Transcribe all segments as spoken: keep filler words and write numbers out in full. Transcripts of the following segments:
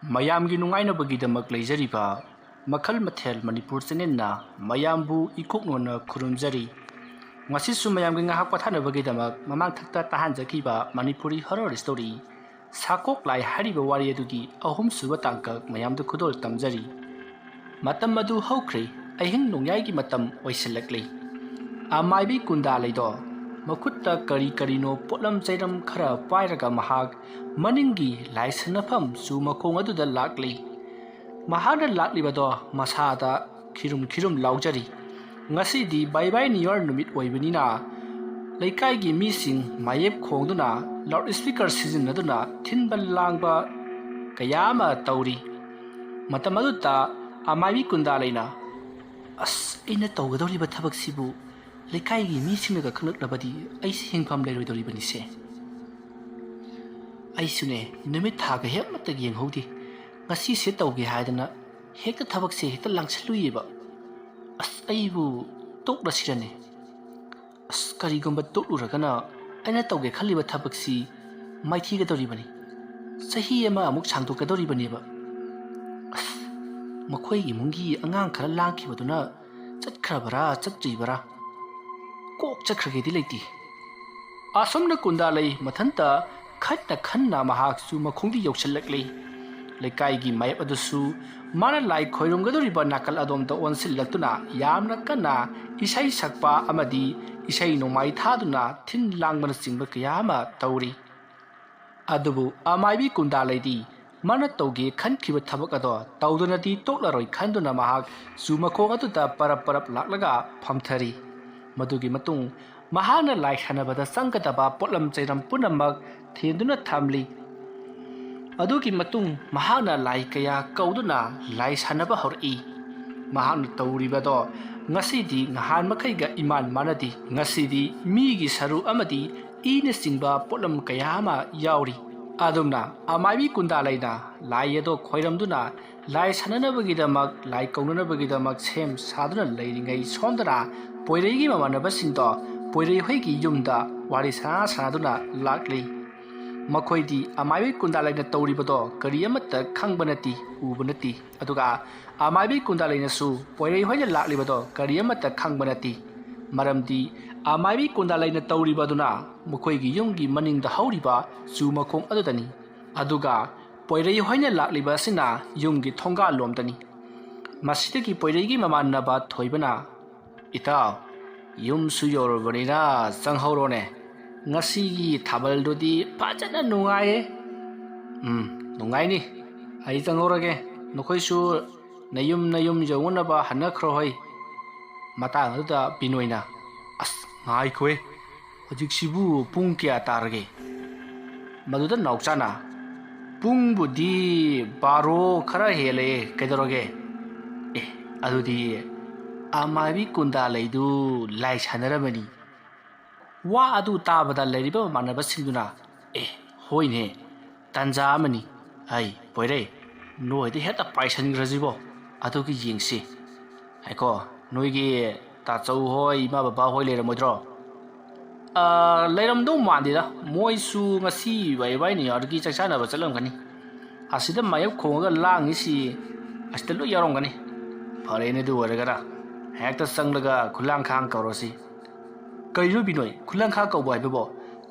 ꯃꯌꯥꯝꯒꯤ ꯅꯨꯡꯉꯥꯏꯅꯕꯒꯤꯗꯃꯛ ꯂꯩꯖꯔꯤꯕ ꯃꯈꯜ ꯃꯊꯦꯜ ꯃꯅꯤꯄꯨꯔ ꯆꯦꯅꯦꯜꯅ ꯃꯌꯥꯝꯕꯨ ꯏꯀꯣꯛꯅꯣꯅ ꯈꯨꯔꯨꯝꯖꯔꯤ꯫ ꯉꯁꯤꯁꯨ ꯃꯌꯥꯝꯒꯤ ꯉꯥꯏꯍꯥꯛ ꯄꯣꯊꯥꯅꯕꯒꯤꯗꯃꯛ ꯃꯃꯥꯡꯊꯛꯇ ꯇꯥꯍꯟꯖꯈꯤꯕ ꯃꯅꯤꯄꯨꯔꯤ ꯍꯣꯔꯔ ꯁ꯭ꯇꯣꯔꯤ ꯁꯥꯀꯣꯛ ꯂꯥꯏ ꯍꯥꯏꯔꯤꯕ ꯋꯥꯔꯤ ꯑꯗꯨꯒꯤ ꯑꯍꯨꯝꯁꯨꯕ ꯇꯥꯡꯀꯛ ꯃꯌꯥꯝꯗ ꯈꯨꯗꯣꯜ ꯇꯝꯖꯔꯤ꯫ ꯃꯇꯝ ꯑꯗꯨ ꯍꯧꯈ꯭ꯔꯦ꯫ ꯑꯍꯤꯡ ꯅꯣꯡꯌꯥꯏꯒꯤ ꯃꯇꯝ ꯑꯣꯏꯁꯤꯜꯂꯛꯂꯤ꯫ ꯑꯃꯥꯏꯕꯤ ꯀꯨꯟꯗꯥ ꯂꯩꯗꯣ ꯃꯈꯨꯠꯇ ꯀꯔꯤ ꯀꯔꯤꯅꯣ ꯄꯣꯠꯂꯝ ꯆꯩꯔꯝ ꯈꯔ ꯄꯥꯏꯔꯒ ꯃꯍꯥꯛ ꯃꯅꯤꯡꯒꯤ ꯂꯥꯏ ꯁꯥꯟꯅꯐꯝ ꯆꯨ ꯃꯈꯣꯡ ꯑꯗꯨꯗ ꯂꯥꯛꯂꯤ꯫ ꯃꯍꯥꯛꯅ ꯂꯥꯛꯂꯤꯕꯗꯣ ꯃꯁꯥꯗ ꯈꯤꯔꯨꯝ ꯈꯤꯔꯨꯝ ꯂꯥꯎꯖꯔꯤ꯫ ꯉꯁꯤꯗꯤ ꯕꯥꯏ ꯕꯥꯏ ꯅꯤꯌꯣꯔ ꯅꯨꯃꯤꯠ ꯑꯣꯏꯕꯅꯤꯅ ꯂꯩꯀꯥꯏꯒꯤ ꯃꯤꯁꯤꯡ ꯃꯥꯌꯦꯞ ꯈꯣꯡꯗꯨꯅ ꯂꯥꯎꯠ ꯁ꯭ꯄꯤꯀꯔ ꯁꯤꯖꯤꯟꯅꯗꯨꯅ ꯊꯤꯟꯕ ꯂꯥꯡꯕ ꯀꯌꯥ ꯑꯃ ꯇꯧꯔꯤ꯫ ꯃꯇꯝ ꯑꯗꯨꯗ ꯑꯃꯥꯏꯕꯤ ꯀꯨꯟꯗꯥ ꯂꯩꯅ, "ꯑꯁ, ꯑꯩꯅ ꯇꯧꯒꯗꯧꯔꯤꯕ ꯊꯕꯛꯁꯤꯕꯨ ꯂꯩꯀꯥꯏꯒꯤ ꯃꯤꯁꯤꯡꯅꯒ ꯈꯪꯂꯛꯂꯕꯗꯤ ꯑꯩꯁꯦ ꯍꯤꯡꯐꯝ ꯂꯩꯔꯣꯏꯗꯧꯔꯤꯕꯅꯤꯁꯦ꯫ ꯑꯩꯁꯨꯅꯦ, ꯅꯨꯃꯤꯠ ꯊꯥꯒ ꯍꯦꯛ ꯑꯃꯠꯇ ꯌꯦꯡꯍꯧꯗꯦ꯫ ꯉꯁꯤꯁꯦ ꯇꯧꯒꯦ ꯍꯥꯏꯗꯅ ꯍꯦꯛꯇ ꯊꯕꯛꯁꯦ ꯍꯦꯛꯇ ꯂꯥꯡꯁꯜꯂꯨꯏꯌꯦꯕ꯫ ꯑꯁ, ꯑꯩꯕꯨ ꯇꯣꯛꯂꯁꯤꯔꯅꯦ? ꯑꯁ, ꯀꯔꯤꯒꯨꯝꯕ ꯇꯣꯛꯂꯨꯔꯒꯅ ꯑꯩꯅ ꯇꯧꯒꯦ ꯈꯜꯂꯤꯕ ꯊꯕꯛꯁꯤ ꯃꯥꯏꯊꯤꯒꯗꯧꯔꯤꯕꯅꯤ꯫ ꯆꯍꯤ ꯑꯃ ꯑꯃꯨꯛ ꯁꯥꯡꯗꯣꯛꯀꯗꯧꯔꯤꯕꯅꯦꯕ꯫ ꯑꯁ, ꯃꯈꯣꯏ ꯏꯃꯨꯡꯒꯤ ꯑꯉꯥꯡ ꯈꯔ ꯂꯥꯡꯈꯤꯕꯗꯨꯅ ꯆꯠꯈ꯭ꯔꯕꯔꯥ ꯆꯠꯇ꯭ꯔꯤꯕꯔꯥ? ꯀꯣꯛ ꯆꯠꯈ꯭ꯔꯒꯦꯗꯤ ꯂꯩꯇꯦ꯫" ꯑꯁꯨꯝꯅ ꯀꯨꯟꯗꯥ ꯂꯩ ꯃꯊꯟꯇ ꯈꯟꯅ ꯈꯟꯅ ꯃꯍꯥꯛꯁꯨ ꯃꯈꯣꯡꯗꯤ ꯌꯧꯁꯤꯜꯂꯛꯂꯤ꯫ ꯂꯩꯀꯥꯏꯒꯤ ꯃꯥꯌꯦꯞ ꯑꯗꯨꯁꯨ ꯃꯥꯅ ꯂꯥꯏ ꯈꯣꯏꯔꯝꯒꯗꯧꯔꯤꯕ ꯅꯥꯀꯜ ꯑꯗꯣꯝꯗ ꯑꯣꯟꯁꯤꯜꯂꯛꯇꯨꯅ ꯌꯥꯝꯅ ꯀꯟꯅ ꯏꯁꯩ ꯁꯛꯄ ꯑꯃꯗꯤ ꯏꯁꯩ ꯅꯣꯡꯃꯥꯏ ꯊꯥꯗꯨꯅ ꯊꯤꯟ ꯂꯥꯡꯕꯅꯆꯤꯡꯕ ꯀꯌꯥ ꯑꯃ ꯇꯧꯔꯤ꯫ ꯑꯗꯨꯕꯨ ꯑꯃꯥꯏꯕꯤ ꯀꯨꯟꯗꯥ ꯂꯩꯗꯤ ꯃꯥꯅ ꯇꯧꯒꯦ ꯈꯟꯈꯤꯕ ꯊꯕꯛ ꯑꯗꯣ ꯇꯧꯗꯅꯗꯤ ꯇꯣꯛꯂꯔꯣꯏ ꯈꯟꯗꯨꯅ ꯃꯍꯥꯛ ꯆꯨ ꯃꯈꯣꯡ ꯑꯗꯨꯗ ꯄꯔꯞ ꯄꯔꯞ ꯂꯥꯛꯂꯒ ꯐꯝꯊꯔꯤ꯫ ꯃꯗꯨꯒꯤ ꯃꯇꯨꯡ ꯃꯍꯥꯛꯅ ꯂꯥꯏ ꯁꯥꯟꯅꯕꯗ ꯆꯪꯒꯗꯕ ꯄꯣꯠꯂꯝ ꯆꯩꯔꯝ ꯄꯨꯝꯅꯃꯛ ꯊꯦꯟꯗꯨꯅ ꯊꯝꯂꯤ꯫ ꯑꯗꯨꯒꯤ ꯃꯇꯨꯡ ꯃꯍꯥꯛꯅ ꯂꯥꯏ ꯀꯌꯥ ꯀꯧꯗꯨꯅ ꯂꯥꯏ ꯁꯥꯟꯅꯕ ꯍꯧꯔꯛꯏ꯫ ꯃꯍꯥꯛꯅ ꯇꯧꯔꯤꯕꯗꯣ ꯉꯁꯤꯗꯤ ꯅꯍꯥꯟ ꯃꯈꯩꯒ ꯏꯃꯥꯟ ꯃꯥꯟꯅꯗꯦ꯫ ꯉꯁꯤꯗꯤ ꯃꯤꯒꯤ ꯁꯔꯨ ꯑꯃꯗꯤ ꯏꯅꯆꯤꯡꯕ ꯄꯣꯠꯂꯝ ꯀꯌꯥ ꯑꯃ ꯌꯥꯎꯔꯤ꯫ ꯑꯗꯨꯝꯅ ꯑꯃꯥꯏꯕꯤ ꯀꯨꯟꯗꯥ ꯂꯩꯅ ꯂꯥꯏ ꯑꯗꯣ ꯈꯣꯏꯔꯝꯗꯨꯅ ꯂꯥꯏ ꯁꯥꯟꯅꯅꯕꯒꯤꯗꯃꯛ, ꯂꯥꯏ ꯀꯧꯅꯅꯕꯒꯤꯗꯃꯛ ꯁꯦꯝ ꯁꯥꯗꯨꯅ ꯂꯩꯔꯤꯉꯩ ꯁꯣꯝꯗꯅ ꯄꯣꯏꯔꯩꯒꯤ ꯃꯃꯥꯟꯅꯕꯁꯤꯡꯗꯣ ꯄꯣꯏꯔꯩ ꯍꯣꯏꯒꯤ ꯌꯨꯝꯗ ꯋꯥꯔꯤ ꯁꯥꯟꯅ ꯁꯥꯟꯅꯗꯨꯅ ꯂꯥꯛꯂꯤ꯫ ꯃꯈꯣꯏꯗꯤ ꯑꯃꯥꯏꯕꯤ ꯀꯨꯟꯗꯥꯂꯩꯅ ꯇꯧꯔꯤꯕꯗꯣ ꯀꯔꯤ ꯑꯃꯠꯇ ꯈꯪꯕ ꯅꯠꯇꯦ, ꯎꯕ ꯅꯠꯇꯦ꯫ ꯑꯗꯨꯒ ꯑꯃꯥꯏꯕꯤ ꯀꯨꯟꯗꯥꯂꯩꯅꯁꯨ ꯄꯣꯏꯔꯩ ꯍꯣꯏꯅ ꯂꯥꯛꯂꯤꯕꯗꯣ ꯀꯔꯤ ꯑꯃꯠꯇ ꯈꯪꯕ ꯅꯠꯇꯦ꯫ ꯃꯔꯝꯗꯤ ꯑꯃꯥꯏꯕꯤ ꯀꯨꯟꯗꯥꯂꯩꯅ ꯇꯧꯔꯤꯕ ꯑꯗꯨꯅ ꯃꯈꯣꯏꯒꯤ ꯌꯨꯝꯒꯤ ꯃꯅꯤꯡꯗ ꯍꯧꯔꯤꯕ ꯆꯨ ꯃꯈꯣꯡ ꯑꯗꯨꯗꯅꯤ꯫ ꯑꯗꯨꯒ ꯄꯣꯏꯔꯩ ꯍꯣꯏꯅ ꯂꯥꯛꯂꯤꯕ ꯑꯁꯤꯅ ꯌꯨꯝꯒꯤ ꯊꯣꯡꯒꯥꯜ ꯂꯣꯝꯗꯅꯤ꯫ ꯃꯁꯤꯗꯒꯤ ꯄꯣꯏꯔꯩꯒꯤ ꯃꯃꯥꯟꯅꯕ ꯊꯣꯏꯕꯅ, "ꯏꯇꯥꯎ, ꯌꯨꯝꯁꯨ ꯌꯧꯔꯕꯅꯤꯅ ꯆꯪꯍꯧꯔꯣꯅꯦ꯫ ꯉꯁꯤꯒꯤ ꯊꯥꯕꯜꯗꯨꯗꯤ ꯐꯖꯅ ꯅꯨꯡꯉꯥꯏꯌꯦ꯫" "ꯎꯝ, ꯅꯨꯡꯉꯥꯏꯅꯤ꯫ ꯑꯩ ꯆꯪꯍꯧꯔꯒꯦ꯫ ꯅꯈꯣꯏꯁꯨ ꯅꯌꯨꯝ ꯅꯌꯨꯝ ꯌꯧꯅꯅꯕ ꯍꯟꯅꯈ꯭ꯔꯣ ꯍꯩ꯫" ꯃꯇꯥꯡ ꯑꯗꯨꯗ ꯕꯤꯅꯣꯏꯅ, "ꯑꯁ, ꯉꯥꯏꯈꯣꯍꯦ, ꯍꯧꯖꯤꯛꯁꯤꯕꯨ ꯄꯨꯡ ꯀꯌꯥ ꯇꯥꯔꯒꯦ?" ꯃꯗꯨꯗ ꯅꯥꯎꯆꯥꯅ, "ꯄꯨꯡꯕꯨꯗꯤ ꯕꯥꯔꯣ ꯈꯔ ꯍꯦꯜꯂꯦ, ꯀꯩꯗꯧꯔꯒꯦ?" "ꯑꯦ, ꯑꯗꯨꯗꯤ ꯑꯃꯥꯏꯕꯤ ꯀꯨꯟꯗꯥ ꯂꯩꯗꯨ ꯂꯥꯏ ꯁꯥꯟꯅꯔꯝꯃꯅꯤ꯫" ꯋꯥ ꯑꯗꯨ ꯇꯥꯕꯗ ꯂꯩꯔꯤꯕ ꯃꯃꯥꯟꯅꯕꯁꯤꯡꯗꯨꯅ, "ꯑꯦ, ꯍꯣꯏꯅꯦ, ꯇꯥꯟꯖꯥ ꯑꯃꯅꯤ꯫ ꯑꯩ ꯄꯣꯏꯔꯩ, ꯅꯣꯏꯗ ꯍꯦꯛꯇ ꯄꯥꯏꯁꯟꯈ꯭ꯔꯁꯤꯕꯣ, ꯑꯗꯨꯒ ꯌꯦꯡꯁꯤ꯫ ꯍꯥꯏꯀꯣ, ꯅꯣꯏꯒꯤ ꯇꯥꯆꯧ ꯍꯣꯏ, ꯏꯃꯥ ꯕꯕꯥ ꯍꯣꯏ ꯂꯩꯔꯝꯃꯣꯏꯗ꯭ꯔꯣ?" "ꯑꯥ, ꯂꯩꯔꯝꯗꯧ ꯃꯥꯟꯗꯦꯗ꯫ ꯃꯣꯏꯁꯨ ꯉꯁꯤ ꯋꯥꯏ ꯋꯥꯏ ꯅꯤꯌꯥꯔꯒꯤ ꯆꯥꯛ ꯆꯥꯅꯕ ꯆꯠꯂꯝꯒꯅꯤ꯫ ꯑꯁꯤꯗ ꯃꯥꯌꯦꯞ ꯈꯣꯡꯉꯒ ꯂꯥꯡꯉꯤꯁꯤ ꯑꯁꯤꯗ ꯂꯣꯏ ꯌꯥꯎꯔꯝꯒꯅꯤ꯫" "ꯐꯔꯦꯅꯦ, ꯑꯗꯨ ꯑꯣꯏꯔꯒꯅ ꯍꯦꯛꯇ ꯆꯪꯂꯒ ꯈꯨꯂꯥꯡꯈꯥꯡ ꯀꯧꯔꯁꯤ꯫" "ꯀꯩꯅꯣ ꯕꯤꯅꯣꯏ, ꯈꯨꯂꯥꯡꯈꯥꯡ ꯀꯧꯕ ꯍꯥꯏꯕꯕꯣ?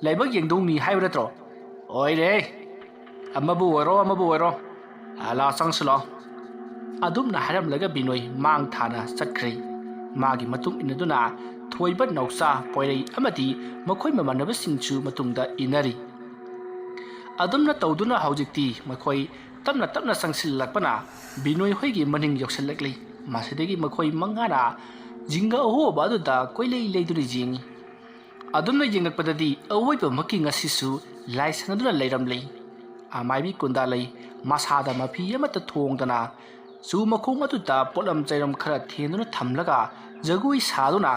ꯂꯥꯏꯕꯛ ꯌꯦꯡꯗꯧꯅꯤ ꯍꯥꯏꯕ ꯅꯠꯇ꯭ꯔꯣ?" "ꯑꯣꯏꯔꯦ, ꯑꯃꯕꯨ ꯑꯣꯏꯔꯣ, ꯑꯃꯕꯨ ꯑꯣꯏꯔꯣ, ꯑ, ꯂꯥꯛꯑꯣ, ꯆꯪꯁꯤ ꯂꯥꯛꯑꯣ꯫" ꯑꯗꯨꯝꯅ ꯍꯥꯏꯔꯝꯂꯒ ꯕꯤꯅꯣꯏ ꯃꯥꯡ ꯊꯥꯅ ꯆꯠꯈ꯭ꯔꯦ꯫ ꯃꯥꯒꯤ ꯃꯇꯨꯡ ꯏꯟꯅꯗꯨꯅ ꯊꯣꯏꯕ, ꯅꯥꯎꯆꯥ, ꯄꯣꯏꯔꯩ ꯑꯃꯗꯤ ꯃꯈꯣꯏ ꯃꯃꯥꯟꯅꯕꯁꯤꯡꯁꯨ ꯃꯇꯨꯡꯗ ꯏꯟꯅꯔꯤ꯫ ꯑꯗꯨꯝꯅ ꯇꯧꯗꯨꯅ ꯍꯧꯖꯤꯛꯇꯤ ꯃꯈꯣꯏ ꯇꯞꯅ ꯇꯞꯅ ꯆꯪꯁꯤꯜꯂꯛꯄꯅ ꯕꯤꯅꯣꯏ ꯍꯣꯏꯒꯤ ꯃꯅꯤꯡ ꯌꯧꯁꯤꯜꯂꯛꯂꯤ꯫ ꯃꯁꯤꯗꯒꯤ ꯃꯈꯣꯏ ꯃꯉꯥꯅ ꯖꯤꯡꯒ ꯑꯍꯣꯕ ꯑꯗꯨꯗ ꯀꯣꯏꯂꯩ ꯂꯩꯗꯨꯅ ꯌꯦꯡꯉꯤ꯫ ꯑꯗꯨꯝꯅ ꯌꯦꯡꯂꯛꯄꯗꯗꯤ ꯑꯋꯣꯏꯕꯃꯛꯀꯤ ꯉꯁꯤꯁꯨ ꯂꯥꯏ ꯁꯥꯟꯅꯗꯨꯅ ꯂꯩꯔꯝꯂꯤ꯫ ꯑꯃꯥꯏꯕꯤ ꯀꯨꯟꯗꯥꯂꯩ ꯃꯁꯥꯗ ꯃꯐꯤ ꯑꯃꯠꯇ ꯊꯣꯡꯗꯅ ꯆꯨ ꯃꯈꯣꯡ ꯑꯗꯨꯗ ꯄꯣꯠꯂꯝ ꯆꯩꯔꯝ ꯈꯔ ꯊꯦꯟꯗꯨꯅ ꯊꯝꯂꯒ ꯖꯒꯣꯏ ꯁꯥꯗꯨꯅ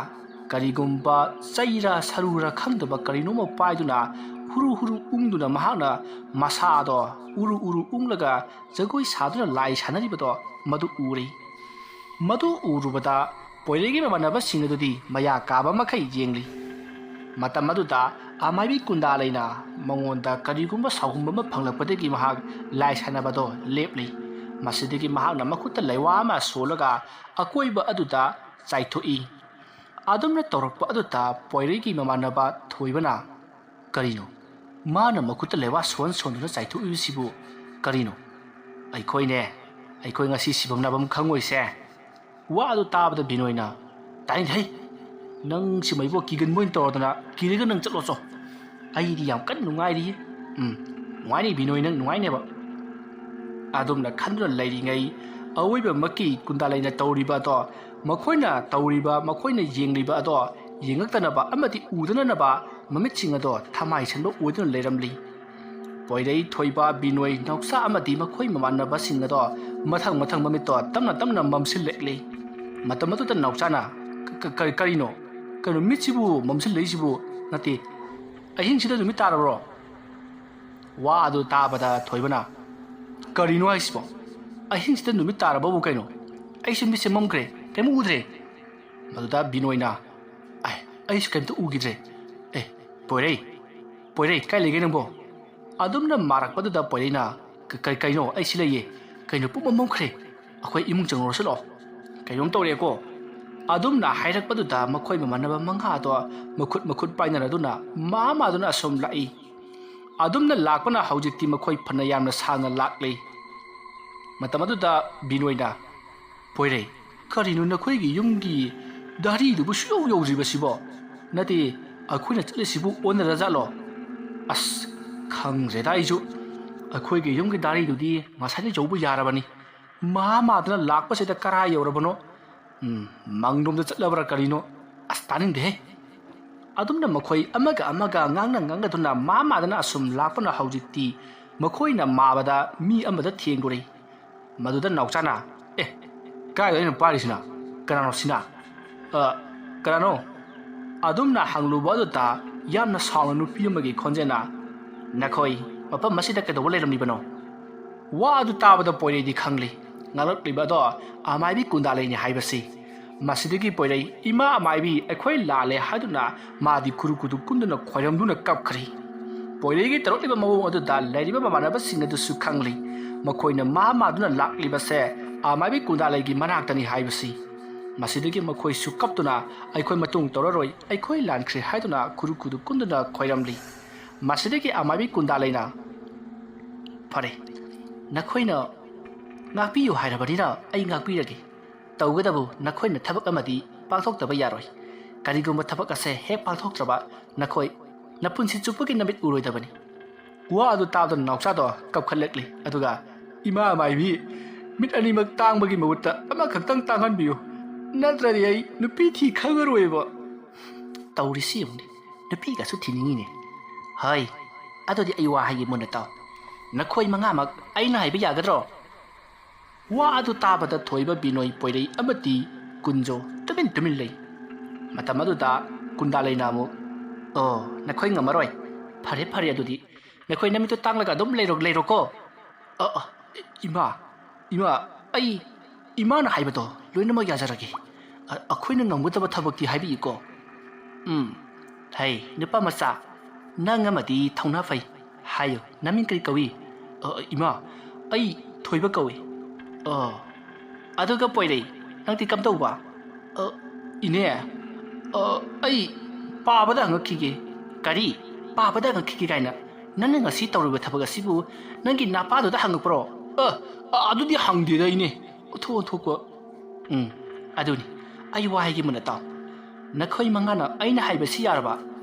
ꯀꯔꯤꯒꯨꯝꯕ ꯆꯩꯔ ꯁꯔꯨꯔ ꯈꯪꯗꯕ ꯀꯔꯤꯅꯣꯃ ꯄꯥꯏꯗꯨꯅ ꯍꯨꯔꯨ ꯍꯨꯔꯨ ꯎꯪꯗꯨꯅ ꯃꯍꯥꯛꯅ ꯃꯁꯥꯗꯣ ꯎꯔꯨ ꯎꯔꯨ ꯎꯪꯂꯒ ꯖꯒꯣꯏ ꯁꯥꯗꯨꯅ ꯂꯥꯏ ꯁꯥꯟꯅꯔꯤꯕꯗꯣ ꯃꯗꯨ ꯎꯔꯦ꯫ ꯃꯗꯨ ꯎꯔꯨꯕꯗ ꯄꯣꯏꯔꯩꯒꯤ ꯃꯃꯥꯟꯅꯕꯁꯤꯡ ꯑꯗꯨꯗꯤ ꯃꯌꯥ ꯀꯥꯕ ꯃꯈꯩ ꯌꯦꯡꯂꯤ꯫ ꯃꯇꯝ ꯑꯗꯨꯗ ꯑꯃꯥꯏꯕꯤ ꯀꯨꯟꯗꯥꯂꯩꯅ ꯃꯉꯣꯟꯗ ꯀꯔꯤꯒꯨꯝꯕ ꯁꯥꯎꯍꯨꯝꯕ ꯑꯃ ꯐꯪꯂꯛꯄꯗꯒꯤ ꯃꯍꯥꯛ ꯂꯥꯏ ꯁꯥꯟꯅꯕꯗꯣ ꯂꯦꯞꯂꯤ꯫ ꯃꯁꯤꯗꯒꯤ ꯃꯍꯥꯛꯅ ꯃꯈꯨꯠꯇ ꯂꯩꯋꯥ ꯑꯃ ꯁꯣꯜꯂꯒ ꯑꯀꯣꯏꯕ ꯑꯗꯨꯗ ꯆꯥꯏꯊꯣꯛꯏ꯫ ꯑꯗꯨꯝꯅ ꯇꯧꯔꯛꯄ ꯑꯗꯨꯗ ꯄꯣꯏꯔꯩꯒꯤ ꯃꯃꯥꯟꯅꯕ ꯊꯣꯏꯕꯅ, "ꯀꯔꯤꯅꯣ? ꯃꯥꯅ ꯃꯈꯨꯠꯇ ꯂꯩꯋꯥ ꯁꯣꯟ ꯁꯣꯟꯗꯨꯅ ꯆꯥꯏꯊꯣꯛꯏꯕꯁꯤꯕꯨ ꯀꯔꯤꯅꯣ? ꯑꯩꯈꯣꯏꯅꯦ, ꯑꯩꯈꯣꯏ ꯉꯁꯤ ꯁꯤꯐꯝ ꯅꯥꯐꯝ ꯈꯪꯉꯣꯏꯁꯦ꯫" ꯋꯥ ꯑꯗꯨ ꯇꯥꯕꯗ ꯕꯤꯅꯣꯏꯅ, "ꯇꯥꯅꯤꯡꯗꯦ ꯍꯩ! ꯅꯪ ꯁꯤꯃꯩꯕꯣ ꯀꯤꯒꯟꯕ ꯑꯣꯏꯅ ꯇꯧꯔꯗꯅ, ꯀꯤꯔꯒ ꯅꯪ ꯆꯠꯂꯣ ꯆꯣ꯫ ꯑꯩꯗꯤ ꯌꯥꯝ ꯀꯟꯅ ꯅꯨꯡꯉꯥꯏꯔꯤ꯫" ꯎꯝ, ꯅꯨꯡꯉꯥꯏꯅꯤ ꯕꯤꯅꯣꯏ, ꯅꯪ ꯅꯨꯡꯉꯥꯏꯅꯦꯕ꯫ ꯑꯗꯨꯝꯅ ꯈꯟꯗꯨꯅ ꯂꯩꯔꯤꯉꯩ ꯑꯋꯣꯏꯕꯃꯛꯀꯤ ꯀꯨꯟꯗꯥꯂꯩꯅ ꯇꯧꯔꯤꯕ ꯑꯗꯣ ꯃꯈꯣꯏꯅ ꯇꯧꯔꯤꯕ, ꯃꯈꯣꯏꯅ ꯌꯦꯡꯂꯤꯕ ꯑꯗꯣ ꯌꯦꯡꯉꯛꯇꯅꯕ ꯑꯃꯗꯤ ꯎꯗꯅꯅꯕ ꯃꯃꯤꯠꯁꯤꯡ ꯑꯗꯣ ꯊꯃꯥꯏ ꯁꯟꯕ ꯑꯣꯏꯗꯨꯅ ꯂꯩꯔꯝꯂꯤ꯫ ꯄꯣꯏꯔꯩ, ꯊꯣꯏꯕ, ꯕꯤꯅꯣꯏ, ꯅꯥꯎꯆꯥ ꯑꯃꯗꯤ ꯃꯈꯣꯏ ꯃꯃꯥꯟꯅꯕꯁꯤꯡ ꯑꯗꯣ ꯃꯊꯪ ꯃꯊꯪ ꯃꯃꯤꯠꯇꯣ ꯇꯞꯅ ꯇꯞꯅ ꯃꯝꯁꯤꯜꯂꯛꯂꯤ꯫ ꯃꯇꯝ ꯑꯗꯨꯗ ꯅꯥꯎꯆꯥꯅ, "ꯀ-, ꯀ-, ꯀꯔꯤ-, ꯀꯔꯤꯅꯣ? ꯀꯩꯅꯣ ꯃꯤꯠꯁꯤꯕꯨ ꯃꯝꯁꯤꯜꯂꯛꯏꯁꯤꯕꯨ? ꯅꯠꯇꯦ, ꯑꯍꯤꯡꯁꯤꯗ ꯅꯨꯃꯤꯠ ꯇꯥꯔꯕ꯭ꯔꯣ?" ꯋꯥ ꯑꯗꯨ ꯇꯥꯕꯗ ꯊꯣꯏꯕꯅ, "ꯀꯔꯤꯅꯣ ꯍꯥꯏꯁꯤꯕꯣ? ꯑꯍꯤꯡꯁꯤꯗ ꯅꯨꯃꯤꯠ ꯇꯥꯔꯕꯕꯨ ꯀꯩꯅꯣ? ꯑꯩꯁꯨ ꯃꯤꯠꯁꯦ ꯃꯝꯈ꯭ꯔꯦ, ꯀꯩꯝ ꯎꯗ꯭ꯔꯦ꯫" ꯃꯗꯨꯗ ꯕꯤꯅꯣꯏꯅ, "ꯑꯦ, ꯑꯩꯁꯨ ꯀꯩꯝꯇ ꯎꯈꯤꯗ꯭ꯔꯦ꯫ ꯑꯦ, ꯄꯣꯏꯔꯩ, ꯄꯣꯏꯔꯩ, ꯀꯥꯏ ꯂꯩꯒꯦ ꯅꯪꯕꯣ?" ꯑꯗꯨꯝꯅ ꯃꯥꯔꯛꯄꯗꯨꯗ ꯄꯣꯏꯔꯩꯅ, "ꯀ-, ꯀ-, ꯀꯩꯅꯣ? ꯑꯩ ꯁꯤ ꯂꯩꯌꯦ꯫ ꯀꯩꯅꯣ ꯄꯨꯝꯃꯝ ꯃꯝꯈ꯭ꯔꯦ꯫ ꯑꯩꯈꯣꯏ ꯏꯃꯨꯡ ꯆꯪꯉꯨꯔꯁꯤ ꯂꯥꯛꯑꯣ꯫ ꯀꯩꯅꯣꯝ ꯇꯧꯔꯦꯀꯣ꯫" ꯑꯗꯨꯝꯅ ꯍꯥꯏꯔꯛꯄꯗꯨꯗ ꯃꯈꯣꯏ ꯃꯃꯥꯟꯅꯕ ꯃꯉꯥꯗꯣ ꯃꯈꯨꯠ ꯃꯈꯨꯠ ꯄꯥꯏꯅꯔꯗꯨꯅ ꯃꯥ ꯃꯥꯗꯨꯅ ꯑꯁꯨꯝ ꯂꯥꯛꯏ꯫ ꯑꯗꯨꯝꯅ ꯂꯥꯛꯄꯅ ꯍꯧꯖꯤꯛꯇꯤ ꯃꯈꯣꯏ ꯐꯅ ꯌꯥꯝꯅ ꯁꯥꯡꯅ ꯂꯥꯛꯂꯤ꯫ ꯃꯇꯝ ꯑꯗꯨꯗ ꯕꯤꯅꯣꯏꯅ, "ꯄꯣꯏꯔꯩ, ꯀꯔꯤꯅꯣ ꯅꯈꯣꯏꯒꯤ ꯌꯨꯝꯒꯤ ꯗꯥꯔꯤꯗꯨꯕꯨ ꯁꯨꯌꯧ ꯌꯧꯗ꯭ꯔꯤꯕꯁꯤꯕꯣ? ꯅꯠꯇꯦ, ꯑꯩꯈꯣꯏꯅ ꯆꯠꯂꯤꯁꯤꯕꯨ ꯑꯣꯟꯅꯔꯖꯥꯠꯂꯣ? ꯑꯁ, ꯈꯪꯗ꯭ꯔꯦꯗ ꯑꯩꯁꯨ꯫ ꯑꯩꯈꯣꯏꯒꯤ ꯌꯨꯝꯒꯤ ꯗꯥꯔꯤꯗꯨꯗꯤ ꯉꯁꯥꯏꯅ ꯌꯧꯕ ꯌꯥꯔꯕꯅꯤ꯫ ꯃꯥ ꯃꯥꯗꯨꯅ ꯂꯥꯛꯄꯁꯤꯗ ꯀꯔꯥꯏ ꯌꯧꯔꯕꯅꯣ? ꯎꯝ, ꯃꯪꯂꯣꯝꯗ ꯆꯠꯂꯕ꯭ꯔꯥ ꯀꯔꯤꯅꯣ? ꯑꯁ, ꯇꯥꯅꯤꯡꯗꯦꯍꯦ!" ꯑꯗꯨꯝꯅ ꯃꯈꯣꯏ ꯑꯃꯒ ꯑꯃꯒ ꯉꯥꯡꯅ ꯉꯥꯡꯅꯗꯨꯅ ꯃꯥ ꯃꯥꯗꯅ ꯑꯁꯨꯝ ꯂꯥꯛꯄꯅ ꯍꯧꯖꯤꯛꯇꯤ ꯃꯈꯣꯏꯅ ꯃꯥꯕꯗ ꯃꯤ ꯑꯃꯗ ꯊꯦꯡꯂꯨꯔꯦ꯫ ꯃꯗꯨꯗ ꯅꯥꯎꯆꯥꯅ, "ꯑꯦ, ꯀꯥꯏꯗ ꯑꯩꯅ ꯄꯥꯏꯔꯤꯁꯤꯅ? ꯀꯅꯥꯅꯣ ꯁꯤꯅ? ꯑ, ꯀꯅꯥꯅꯣ?" ꯑꯗꯨꯝꯅ ꯍꯪꯂꯨꯕ ꯑꯗꯨꯗ ꯌꯥꯝꯅ ꯁꯥꯎꯅ ꯅꯨꯄꯤ ꯑꯃꯒꯤ ꯈꯣꯟꯖꯦꯜꯅ, "ꯅꯈꯣꯏ ꯃꯐꯝ ꯑꯁꯤꯗ ꯀꯩꯗꯧꯕ ꯂꯩꯔꯝꯂꯤꯕꯅꯣ?" ꯋꯥ ꯑꯗꯨ ꯇꯥꯕꯗ ꯄꯣꯏꯔꯩꯗꯤ ꯈꯪꯂꯤ, ꯉꯥꯡꯂꯛꯂꯤꯕ ꯑꯗꯣ ꯑꯃꯥꯏꯕꯤ ꯀꯨꯟꯗꯥꯂꯩꯅꯤ ꯍꯥꯏꯕꯁꯤ꯫ ꯃꯁꯤꯗꯒꯤ ꯄꯣꯏꯔꯩ ꯏꯃꯥ ꯑꯃꯥꯏꯕꯤ ꯑꯩꯈꯣꯏ ꯂꯥꯜꯂꯦ ꯍꯥꯏꯗꯨꯅ ꯃꯥꯗꯤ ꯈꯨꯔꯨ ꯈꯨꯗꯨ ꯀꯨꯟꯗꯨꯅ ꯈꯣꯏꯔꯝꯗꯨꯅ ꯀꯞꯈ꯭ꯔꯤ꯫ ꯄꯣꯏꯔꯩꯒꯤ ꯇꯧꯔꯛꯂꯤꯕ ꯃꯑꯣꯡ ꯑꯗꯨꯗ ꯂꯩꯔꯤꯕ ꯃꯃꯥꯟꯅꯕꯁꯤꯡ ꯑꯗꯨꯁꯨ ꯈꯪꯂꯤ꯫ ꯃꯈꯣꯏꯅ ꯃꯥ ꯃꯥꯗꯨꯅ ꯂꯥꯛꯂꯤꯕꯁꯦ ꯑꯃꯥꯏꯕꯤ ꯀꯨꯟꯗꯥꯂꯩꯒꯤ ꯃꯅꯥꯛꯇꯅꯤ ꯍꯥꯏꯕꯁꯤ꯫ ꯃꯁꯤꯗꯒꯤ ꯃꯈꯣꯏꯁꯨ ꯀꯞꯇꯨꯅ ꯑꯩꯈꯣꯏ ꯃꯇꯨꯡ ꯇꯧꯔꯔꯣꯏ, ꯑꯩꯈꯣꯏ ꯂꯥꯟꯈ꯭ꯔꯦ ꯍꯥꯏꯗꯨꯅ ꯈꯨꯔꯨ ꯈꯨꯗꯨ ꯀꯨꯟꯗꯨꯅ ꯈꯣꯏꯔꯝꯂꯤ꯫ ꯃꯁꯤꯗꯒꯤ ꯑꯃꯥꯏꯕꯤ ꯀꯨꯟꯗꯥꯂꯩꯅ, "ꯐꯔꯦ, ꯅꯈꯣꯏꯅ ꯉꯥꯛꯄꯤꯌꯨ ꯍꯥꯏꯔꯕꯅꯤꯅ ꯑꯩ ꯉꯥꯛꯄꯤꯔꯒꯦ꯫ ꯇꯧꯒꯗꯕꯨ ꯅꯈꯣꯏꯅ ꯊꯕꯛ ꯑꯃꯗꯤ ꯄꯥꯡꯊꯣꯛꯇꯕ ꯌꯥꯔꯣꯏ꯫ ꯀꯔꯤꯒꯨꯝꯕ ꯊꯕꯛ ꯑꯁꯦ ꯍꯦꯛ ꯄꯥꯡꯊꯣꯛꯇ꯭ꯔꯕ ꯅꯈꯣꯏ ꯅꯄꯨꯟꯁꯤ ꯆꯨꯞꯄꯒꯤ ꯅꯃꯤꯠ ꯎꯔꯣꯏꯗꯕꯅꯤ꯫" ꯋꯥ ꯑꯗꯨ ꯇꯥꯕꯗ ꯅꯥꯎꯆꯥꯗꯣ ꯀꯞꯈꯠꯂꯛꯂꯤ꯫ ꯑꯗꯨꯒ, "ꯏꯃꯥ ꯃꯥꯏꯕꯤ, ꯃꯤꯠ ꯑꯅꯤꯃꯛ ꯇꯥꯡꯕꯒꯤ ꯃꯍꯨꯠꯇ ꯑꯃꯈꯛꯇꯪ ꯇꯥꯡꯍꯟꯕꯤꯌꯨ, ꯅꯠꯇ꯭ꯔꯗꯤ ꯑꯩ ꯅꯨꯄꯤ ꯊꯤ ꯈꯪꯉꯔꯣꯏꯕ꯫" ꯇꯧꯔꯤꯁꯤ ꯌꯦꯡꯉꯨꯅꯦ, ꯅꯨꯄꯤꯒꯁꯨ ꯊꯤꯅꯤꯡꯉꯤꯅꯦ꯫ ꯍꯣꯏ, ꯑꯗꯨꯗꯤ ꯑꯩ ꯋꯥ ꯍꯥꯏꯒꯦ ꯃꯨꯟꯅ ꯇꯥꯎ꯫ ꯅꯈꯣꯏ ꯃꯉꯥꯃꯛ ꯑꯩꯅ ꯍꯥꯏꯕ ꯌꯥꯒꯗ꯭ꯔꯣ? ꯋꯥ ꯑꯗꯨ ꯇꯥꯕꯗ ꯊꯣꯏꯕ, ꯕꯤꯅꯣꯏ, ꯄꯣꯏꯔꯩ ꯑꯃꯗꯤ ꯀꯨꯟꯖꯣ ꯇꯨꯃꯤꯟ ꯇꯨꯃꯤꯟ ꯂꯩ꯫ ꯃꯇꯝ ꯑꯗꯨꯗ ꯀꯨꯟꯗꯥꯂꯩꯅ ꯑꯃꯨꯛ, "ꯑꯣ, ꯅꯈꯣꯏ ꯉꯝꯃꯔꯣꯏ꯫ ꯐꯔꯦ, ꯐꯔꯦ, ꯑꯗꯨꯗꯤ ꯅꯈꯣꯏ ꯅꯃꯤꯠꯇꯨ ꯇꯥꯡꯂꯒ ꯑꯗꯨꯝ ꯂꯩꯔꯣ, ꯂꯩꯔꯣꯀꯣ꯫" "ꯑ, ꯑ, ꯏꯃꯥ, ꯏꯃꯥ, ꯑꯩ ꯏꯃꯥꯅ ꯍꯥꯏꯕꯗꯣ ꯂꯣꯏꯅꯃꯛ ꯌꯥꯖꯔꯒꯦ꯫ ꯑ, ꯑꯩꯈꯣꯏꯅ ꯉꯝꯒꯗꯕ ꯊꯕꯛꯇꯤ ꯍꯥꯏꯕꯤꯌꯨꯀꯣ꯫" "ꯎꯝ, ꯍꯩ, ꯅꯨꯄꯥ ꯃꯆꯥ, ꯅꯪ ꯑꯃꯗꯤ ꯊꯧꯅꯥ ꯐꯩ꯫ ꯍꯥꯏꯌꯨ, ꯅꯃꯤꯡ ꯀꯔꯤ ꯀꯧꯏ?" "ꯑ, ꯏꯃꯥ, ꯑꯩ ꯊꯣꯏꯕ ꯀꯧꯏ꯫" "ꯑ, ꯑꯗꯨꯒ ꯄꯣꯏꯔꯩ, ꯅꯪꯗꯤ ꯀꯝꯗꯧꯕ?" "ꯑ, ꯏꯅꯦ, ꯑ, ꯑꯩ ꯄꯥꯕꯗ ꯍꯪꯉꯛꯈꯤꯒꯦ꯫" "ꯀꯔꯤ? ꯄꯥꯕꯗ ꯍꯪꯉꯛꯈꯤꯒꯦ ꯀꯥꯏꯅ? ꯅꯪꯅ ꯉꯁꯤ ꯇꯧꯔꯤꯕ ꯊꯕꯛ ꯑꯁꯤꯕꯨ ꯅꯪꯒꯤ ꯅꯄꯥꯗꯨꯗ ꯍꯪꯉꯛꯄ꯭ꯔꯣ?" "ꯑ, ꯑ, ꯑꯗꯨꯗꯤ ꯍꯪꯗꯦꯗ, ꯏꯅꯦ꯫ ꯑꯣꯟꯊꯣꯛ ꯑꯣꯟꯊꯣꯛꯄ꯫" "ꯎꯝ, ꯑꯗꯨꯅꯤ꯫ ꯑꯩ ꯋꯥ ꯍꯥꯏꯒꯦ ꯃꯨꯟꯅ ꯇꯥꯎ꯫ ꯅꯈꯣꯏ ꯃꯉꯥꯅ ꯑꯩꯅ ꯍꯥꯏꯕꯁꯤ ꯌꯥꯔꯕ?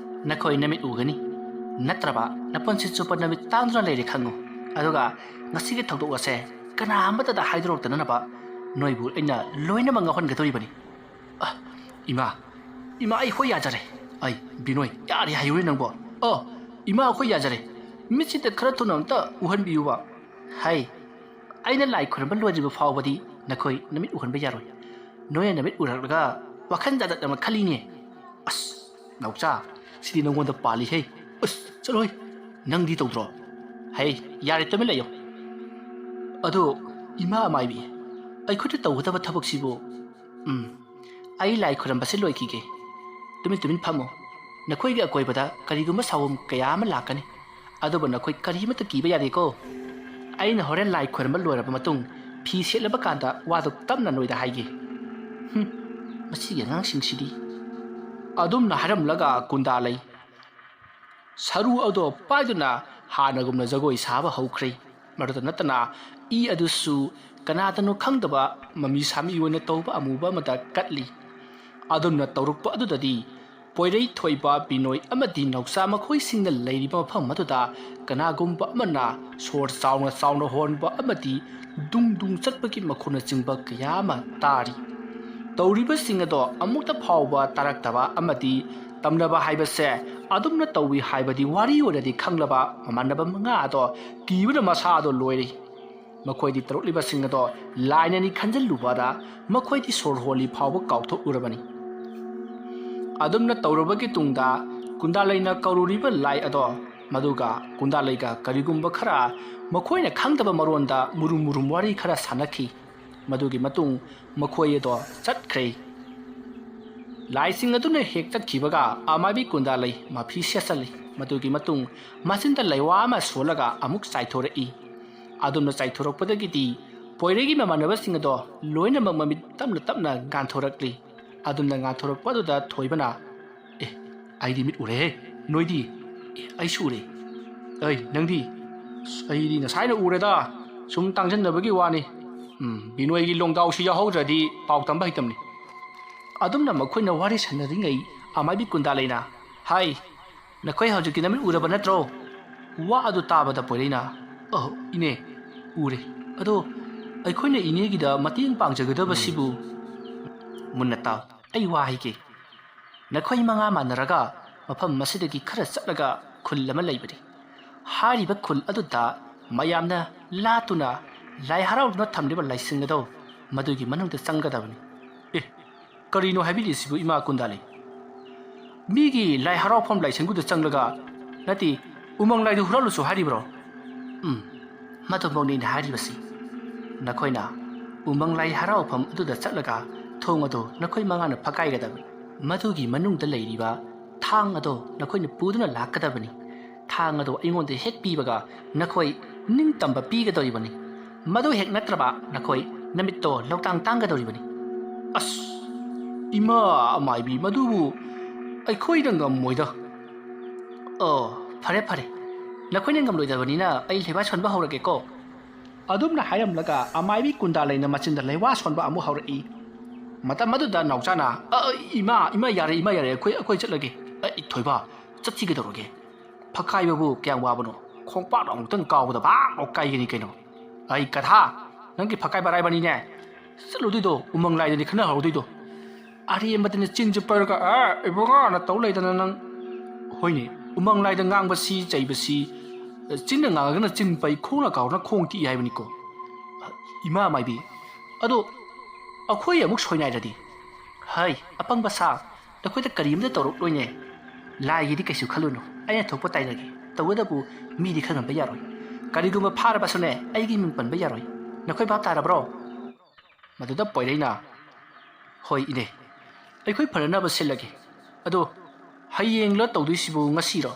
ꯅꯈꯣꯏ ꯅꯃꯤꯠ ꯎꯒꯅꯤ꯫ ꯅꯠꯇ꯭ꯔꯕ ꯅꯄꯨꯟꯁꯤ ꯆꯨꯞꯄ ꯅꯃꯤꯠ ꯇꯥꯡꯗꯨꯅ ꯂꯩꯔꯦ ꯈꯪꯉꯨ꯫ ꯑꯗꯨꯒ ꯉꯁꯤꯒꯤ ꯊꯧꯗꯣꯛ ꯑꯁꯦ ꯀꯅꯥ ꯑꯃꯠꯇꯗ ꯍꯥꯏꯗꯣꯔꯛꯇꯅꯅꯕ ꯅꯣꯏꯕꯨ ꯑꯩꯅ ꯂꯣꯏꯅꯃꯛ ꯉꯥꯎꯍꯟꯒꯗꯧꯔꯤꯕꯅꯤ꯫" "ꯑ, ꯏꯃꯥ, ꯏꯃꯥ, ꯑꯩ ꯍꯣꯏ ꯌꯥꯖꯔꯦ꯫" "ꯑꯩ, ꯕꯤꯅꯣꯏ, ꯌꯥꯔꯦ ꯍꯥꯏꯌꯨꯔꯦ ꯅꯪꯕꯣ?" "ꯑꯣ, ꯏꯃꯥ, ꯑꯩꯈꯣꯏ ꯌꯥꯖꯔꯦ꯫ ꯃꯤꯠꯁꯤꯗ ꯈꯔ ꯊꯨꯅ ꯑꯝꯇ ꯎꯍꯟꯕꯤꯌꯨꯕ꯫" "ꯍꯩ, ꯑꯩꯅ ꯂꯥꯏ ꯈꯨꯔꯨꯝꯕ ꯂꯣꯏꯗ꯭ꯔꯤꯕ ꯐꯥꯎꯕꯗꯤ ꯅꯈꯣꯏ ꯅꯃꯤꯠ ꯎꯍꯟꯕ ꯌꯥꯔꯣꯏ꯫ ꯅꯣꯏꯅ ꯅꯃꯤꯠ ꯎꯔꯛꯂꯒ ꯋꯥꯈꯜ ꯖꯥꯠ ꯖꯥꯠ ꯑꯃ ꯈꯜꯂꯤꯅꯦ꯫" "ꯑꯁ, ꯅꯥꯎꯆꯥ, ꯁꯤꯗꯤ ꯅꯉꯣꯟꯗ ꯄꯥꯜꯂꯤꯍꯦ꯫ ꯑꯁ, ꯆꯠꯂꯣꯍꯦ, ꯅꯪꯗꯤ ꯇꯧꯗ꯭ꯔꯣ?" "ꯍꯩ, ꯌꯥꯔꯦ, ꯇꯨꯃꯤꯟ ꯂꯩꯌꯣ꯫ ꯑꯗꯣ, ꯏꯃꯥ ꯑꯃꯥꯏꯕꯤ, ꯑꯩꯈꯣꯏꯅ ꯇꯧꯒꯗꯕ ꯊꯕꯛꯁꯤꯕꯨ, ꯎꯝ, ꯑꯩ ꯂꯥꯏ ꯈꯣꯏꯔꯝꯕꯁꯦ ꯂꯣꯏꯈꯤꯒꯦ꯫ ꯇꯨꯃꯤꯟ ꯇꯨꯃꯤꯟ ꯐꯝꯃꯨ꯫ ꯅꯈꯣꯏꯒꯤ ꯑꯀꯣꯏꯕꯗ ꯀꯔꯤꯒꯨꯝꯕ ꯁꯥꯑꯣꯝ ꯀꯌꯥ ꯑꯃ ꯂꯥꯛꯀꯅꯤ, ꯑꯗꯨꯕꯨ ꯅꯈꯣꯏ ꯀꯔꯤꯃꯠꯇ ꯀꯤꯕ ꯌꯥꯗꯦꯀꯣ꯫ ꯑꯩꯅ ꯍꯣꯔꯦꯟ ꯂꯥꯏ ꯈꯣꯏꯔꯝꯕ ꯂꯣꯏꯔꯕ ꯃꯇꯨꯡ ꯐꯤ ꯁꯦꯠꯂꯕ ꯀꯥꯟꯗ ꯋꯥꯗꯨ ꯇꯞꯅ ꯅꯣꯏꯗ ꯍꯥꯏꯒꯦ꯫ ꯍꯨꯝ, ꯃꯁꯤꯒꯤ ꯑꯉꯥꯡꯁꯤꯡꯁꯤꯗꯤ꯫ ꯑꯗꯨꯝꯅ ꯍꯥꯏꯔꯝꯂꯒ ꯀꯨꯟꯗꯥ ꯂꯩ꯫ ꯁꯔꯨ ꯑꯗꯣ ꯄꯥꯏꯗꯨꯅ ꯍꯥꯟꯅꯒꯨꯝꯅ ꯖꯒꯣꯏ ꯁꯥꯕ ꯍꯧꯈ꯭ꯔꯦ꯫ ꯃꯗꯨꯇ ꯅꯠꯇꯅ ꯏ ꯑꯗꯨꯁꯨ ꯀꯅꯥꯗꯅꯣ ꯈꯪꯗꯕ ꯃꯃꯤ ꯁꯥꯃꯤ ꯑꯣꯏꯅ ꯇꯧꯕ ꯑꯃꯨꯕ ꯑꯃꯗ ꯀꯠꯂꯤ꯫ ꯑꯗꯨꯝꯅ ꯇꯧꯔꯛꯄ ꯑꯗꯨꯗꯗꯤ ꯄꯣꯏꯔꯩ ꯊꯣꯏꯕ, ꯕꯤꯅꯣꯏ ꯑꯃꯗꯤ ꯅꯥꯎꯆꯥ ꯃꯈꯣꯏꯁꯤꯡꯅ ꯂꯩꯔꯤꯕ ꯃꯐꯝ ꯑꯗꯨꯗ ꯀꯅꯥꯒꯨꯝꯕ ꯑꯃꯅ ꯁꯣꯔ ꯆꯥꯎꯅ ꯆꯥꯎꯅ ꯍꯣꯟꯕ ꯑꯃꯗꯤ ꯗꯨꯡ ꯗꯨꯡ ꯆꯠꯄꯒꯤ ꯃꯈꯣꯟꯅꯆꯤꯡꯕ ꯀꯌꯥ ꯑꯃ ꯇꯥꯔꯤ꯫ ꯇꯧꯔꯤꯕꯁꯤꯡ ꯑꯗꯣ ꯑꯃꯨꯛꯇ ꯐꯥꯎꯕ ꯇꯥꯔꯛꯇꯕ ꯑꯃꯗꯤ ꯇꯝꯅꯕ ꯍꯥꯏꯕꯁꯦ ꯑꯗꯨꯝꯅ ꯇꯧꯏ ꯍꯥꯏꯕꯗꯤ ꯋꯥꯔꯤ ꯑꯣꯏꯅꯗꯤ ꯈꯪꯂꯕ ꯃꯃꯥꯟꯅꯕ ꯃꯉꯥ ꯑꯗꯣ ꯀꯤꯕꯅ ꯃꯁꯥꯗꯣ ꯂꯣꯏꯔꯦ꯫ ꯃꯈꯣꯏꯗꯤ ꯇꯧꯔꯛꯂꯤꯕꯁꯤꯡ ꯑꯗꯣ ꯂꯥꯏꯅꯅꯤ ꯈꯟꯖꯤꯜꯂꯨꯕꯗ ꯃꯈꯣꯏꯗꯤ ꯁꯣꯔ ꯍꯣꯜꯂꯤ ꯐꯥꯎꯕ ꯀꯥꯎꯊꯣꯛꯎꯔꯕꯅꯤ꯫ ꯑꯗꯨꯝꯅ ꯇꯧꯔꯕꯒꯤ ꯇꯨꯡꯗ ꯀꯨꯟꯗꯥꯂꯩꯅ ꯀꯧꯔꯨꯔꯤꯕ ꯂꯥꯏ ꯑꯗꯣ, ꯃꯗꯨꯒ ꯀꯨꯟꯗꯥꯂꯩꯒ ꯀꯔꯤꯒꯨꯝꯕ ꯈꯔ ꯃꯈꯣꯏꯅ ꯈꯪꯗꯕ ꯃꯔꯣꯟꯗ ꯃꯨꯔꯨꯝ ꯃꯨꯔꯨꯝ ꯋꯥꯔꯤ ꯈꯔ ꯁꯥꯟꯅꯈꯤ꯫ ꯃꯗꯨꯒꯤ ꯃꯇꯨꯡ ꯃꯈꯣꯏ ꯑꯗꯣ ꯆꯠꯈ꯭ꯔꯦ꯫ ꯂꯥꯏꯁꯤꯡ ꯑꯗꯨꯅ ꯍꯦꯛ ꯆꯠꯈꯤꯕꯒ ꯑꯃꯥꯏꯕꯤ ꯀꯨꯟꯗꯥꯂꯩ ꯃꯐꯤ ꯁꯦꯠꯆꯜꯂꯤ꯫ ꯃꯗꯨꯒꯤ ꯃꯇꯨꯡ ꯃꯆꯤꯟꯗ ꯂꯩꯋꯥ ꯑꯃ ꯁꯣꯜꯂꯒ ꯑꯃꯨꯛ ꯆꯥꯏꯊꯣꯔꯛꯏ꯫ ꯑꯗꯨꯝꯅ ꯆꯥꯏꯊꯣꯔꯛꯄꯗꯒꯤꯗꯤ ꯄꯣꯏꯔꯩꯒꯤ ꯃꯃꯥꯟꯅꯕꯁꯤꯡ ꯑꯗꯣ ꯂꯣꯏꯅꯃꯛ ꯃꯃꯤꯠ ꯇꯞꯅ ꯇꯞꯅ ꯉꯥꯟꯊꯣꯔꯛꯂꯤ꯫ ꯑꯗꯨꯝꯅ ꯉꯥꯟꯊꯣꯔꯛꯄ ꯑꯗꯨꯗ ꯊꯣꯏꯕꯅ, "ꯑꯦ, ꯑꯩꯗꯤ ꯃꯤꯠ ꯎꯔꯦꯍꯦ, ꯅꯣꯏꯗꯤ?" "ꯑꯦ, ꯑꯩꯁꯨ ꯎꯔꯦ꯫ ꯑꯩ, ꯅꯪꯗꯤ?" "ꯑꯁ, ꯑꯩꯗꯤ ꯉꯁꯥꯏꯅ ꯎꯔꯦꯗ, ꯁꯨꯝ ꯇꯥꯡꯖꯟꯅꯕꯒꯤ ꯋꯥꯅꯤ꯫ ꯎꯝ, ꯕꯤꯅꯣꯏꯒꯤ ꯂꯣꯡꯗꯥꯎꯁꯤ ꯌꯥꯎꯍꯧꯗ꯭ꯔꯗꯤ ꯄꯥꯎ ꯇꯝꯕ ꯍꯩꯇꯕꯅꯤ꯫" ꯑꯗꯨꯝꯅ ꯃꯈꯣꯏꯅ ꯋꯥꯔꯤ ꯁꯥꯟꯅꯔꯤꯉꯩ ꯑꯃꯥꯏꯕꯤ ꯀꯨꯟꯗꯥꯂꯩꯅ, "ꯍꯥꯏ, ꯅꯈꯣꯏ ꯍꯧꯖꯤꯛꯀꯤ ꯅꯃꯤꯠ ꯎꯔꯕ ꯅꯠꯇ꯭ꯔꯣ?" ꯋꯥ ꯑꯗꯨ ꯇꯥꯕꯗ ꯄꯣꯏꯔꯩꯅ, "ꯑꯍꯣ, ꯏꯅꯦ, ꯎꯔꯦ꯫ ꯑꯗꯣ ꯑꯩꯈꯣꯏꯅ ꯏꯅꯦꯒꯤꯗ ꯃꯇꯦꯡ ꯄꯥꯡꯖꯒꯗꯕꯁꯤꯕꯨ?" "ꯃꯨꯟꯅ ꯇꯥꯎ, ꯑꯩ ꯋꯥ ꯍꯥꯏꯒꯦ꯫ ꯅꯈꯣꯏ ꯃꯉꯥ ꯃꯥꯟꯅꯔꯒ ꯃꯐꯝ ꯑꯁꯤꯗꯒꯤ ꯈꯔ ꯆꯠꯂꯒ ꯈꯨꯜ ꯑꯃ ꯂꯩꯕꯅꯤ꯫ ꯍꯥꯏꯔꯤꯕ ꯈꯨꯜ ꯑꯗꯨꯗ ꯃꯌꯥꯝꯅ ꯂꯥꯠꯇꯨꯅ ꯂꯥꯏ ꯍꯔꯥꯎꯗꯨꯅ ꯊꯝꯂꯤꯕ ꯂꯥꯏꯁꯪ ꯑꯗꯣ, ꯃꯗꯨꯒꯤ ꯃꯅꯨꯡꯗ ꯆꯪꯒꯗꯕꯅꯤ꯫" "ꯑꯦ, ꯀꯔꯤꯅꯣ ꯍꯥꯏꯕꯤꯔꯤꯁꯤꯕꯨ, ꯏꯃꯥ ꯀꯨꯟꯗꯥꯂꯩ? ꯃꯤꯒꯤ ꯂꯥꯏ ꯍꯔꯥꯎꯐꯝ ꯂꯥꯏꯁꯪꯗꯨꯗ ꯆꯪꯂꯒ, ꯅꯠꯇꯦ, ꯎꯃꯪ ꯂꯥꯏꯗꯨ ꯍꯨꯔꯥꯜꯂꯨꯁꯨ ꯍꯥꯏꯔꯤꯕ꯭ꯔꯣ?" "ꯎꯝ, ꯃꯗꯨꯃꯛꯅꯤ ꯑꯩꯅ ꯍꯥꯏꯔꯤꯕꯁꯤ꯫ ꯅꯈꯣꯏꯅ ꯎꯃꯪ ꯂꯥꯏ ꯍꯔꯥꯎꯐꯝ ꯑꯗꯨꯗ ꯆꯠꯂꯒ ꯊꯣꯡ ꯑꯗꯨ ꯅꯈꯣꯏ ꯃꯉꯥꯅ ꯐꯛꯀꯥꯏꯒꯗꯕꯅꯤ꯫ ꯃꯗꯨꯒꯤ ꯃꯅꯨꯡꯗ ꯂꯩꯔꯤꯕ ꯊꯥꯡ ꯑꯗꯣ ꯅꯈꯣꯏꯅ ꯄꯨꯗꯨꯅ ꯂꯥꯛꯀꯗꯕꯅꯤ꯫ ꯊꯥꯡ ꯑꯗꯣ ꯑꯩꯉꯣꯟꯗ ꯍꯦꯛ ꯄꯤꯕꯒ ꯅꯈꯣꯏ ꯅꯤꯡꯇꯝꯕ ꯄꯤꯒꯗꯧꯔꯤꯕꯅꯤ꯫ ꯃꯗꯨ ꯍꯦꯛ ꯅꯠꯇ꯭ꯔꯕ ꯅꯈꯣꯏ ꯅꯃꯤꯠꯇꯣ ꯂꯧꯇꯥꯡ ꯇꯥꯡꯒꯗꯧꯔꯤꯕꯅꯤ꯫ ꯑꯁ, ꯏꯃꯥ ꯑꯃꯥꯏꯕꯤ, ꯃꯗꯨꯕꯨ ꯑꯩꯈꯣꯏꯅ ꯉꯝꯃꯣꯏꯗ꯫ ꯑꯣ, ꯐꯔꯦ ꯐꯔꯦ, ꯅꯈꯣꯏꯅ ꯉꯝꯂꯣꯏꯗꯕꯅꯤꯅ ꯑꯩ ꯂꯩꯕꯥꯛ ꯁꯣꯟꯕ ꯍꯧꯔꯒꯦꯀꯣ꯫ ꯑꯗꯨꯝꯅ ꯍꯥꯏꯔꯝꯂꯒ ꯑꯃꯥꯏꯕꯤ ꯀꯨꯟꯗꯥꯂꯩꯅ ꯃꯆꯤꯟꯗ ꯂꯩꯋꯥ ꯁꯣꯟꯕ ꯑꯃꯨꯛ ꯍꯧꯔꯛꯏ꯫ ꯃꯇꯝ ꯑꯗꯨꯗ ꯅꯥꯎꯆꯥꯅ, "ꯑ, ꯑ, ꯏꯃꯥ, ꯏꯃꯥ, ꯌꯥꯔꯦ, ꯏꯃꯥ, ꯌꯥꯔꯦ, ꯑꯩꯈꯣꯏ, ꯑꯩꯈꯣꯏ ꯆꯠꯂꯒꯦ꯫" "ꯑ, ꯏ, ꯊꯣꯏꯕ, ꯆꯠꯁꯤ ꯀꯩꯗꯧꯔꯒꯦ? ꯐꯛꯀꯥꯏꯕꯕꯨ ꯀꯌꯥꯝ ꯋꯥꯕꯅꯣ? ꯈꯣꯡꯄꯥꯛꯅ ꯑꯃꯨꯛꯇꯪ ꯀꯥꯎꯕꯗ ꯕꯥꯛ ꯂꯥꯎ ꯀꯥꯏꯒꯅꯤ ꯀꯩꯅꯣ꯫" "ꯑꯩ ꯀꯊꯥ, ꯅꯪꯒꯤ ꯐꯛꯀꯥꯏꯕ ꯑꯔꯥꯏꯕꯅꯤꯅꯦ꯫ ꯆꯠꯂꯨꯗꯣꯏꯗꯣ ꯎꯃꯪ ꯂꯥꯏꯗꯅꯤ ꯈꯟꯅꯍꯧꯗꯣꯏꯗꯣ꯫ ꯑꯔꯦꯝꯕꯗꯅ ꯆꯤꯟꯁꯨ ꯄꯔꯒ, ꯑ, ꯏꯕꯨꯡꯉꯣꯅ ꯇꯧ ꯂꯩꯗꯅ ꯅꯪ꯫" "ꯍꯣꯏꯅꯦ, ꯎꯃꯪ ꯂꯥꯏꯗ ꯉꯥꯡꯕꯁꯤ, ꯆꯩꯕꯁꯤ, ꯆꯤꯟꯅ ꯉꯥꯡꯉꯒꯅ ꯆꯤꯟ ꯄꯩ, ꯈꯣꯡꯅ ꯀꯥꯎꯔꯒꯅ ꯈꯣꯡ ꯇꯤꯛꯏ ꯍꯥꯏꯕꯅꯤꯀꯣ꯫ ꯏꯃꯥ ꯃꯥꯏꯕꯤ, ꯑꯗꯣ ꯑꯩꯈꯣꯏ ꯑꯃꯨꯛ ꯁꯣꯏꯅꯥꯏꯔꯗꯤ?" "ꯍꯩ, ꯑꯄꯪꯕ ꯁꯥ, ꯅꯈꯣꯏꯗ ꯀꯔꯤꯝꯇ ꯇꯧꯔꯛꯂꯣꯏꯅꯦ꯫ ꯂꯥꯏꯒꯤꯗꯤ ꯀꯩꯁꯨ ꯈꯜꯂꯨꯅꯨ, ꯑꯩꯅ ꯊꯣꯛꯄ ꯇꯥꯏꯅꯒꯦ꯫ ꯇꯧꯕꯇꯕꯨ ꯃꯤꯗꯤ ꯈꯪꯍꯟꯕ ꯌꯥꯔꯣꯏ꯫ ꯀꯔꯤꯒꯨꯝꯕ ꯐꯥꯔꯕꯁꯨꯅꯦ, ꯑꯩꯒꯤ ꯃꯤꯡ ꯄꯟꯕ ꯌꯥꯔꯣꯏ꯫ ꯅꯈꯣꯏ ꯚꯥꯞ ꯇꯥꯔꯕ꯭ꯔꯣ?" ꯃꯗꯨꯗ ꯄꯣꯏꯔꯩꯅ, "ꯍꯣꯏ ꯏꯅꯦ, ꯑꯩꯈꯣꯏ ꯐꯅꯅꯕ ꯁꯤꯜꯂꯒꯦ꯫ ꯑꯗꯣ ꯍꯌꯦꯡꯂ ꯇꯧꯗꯣꯏꯁꯤꯕꯨ ꯉꯁꯤꯔꯣ?"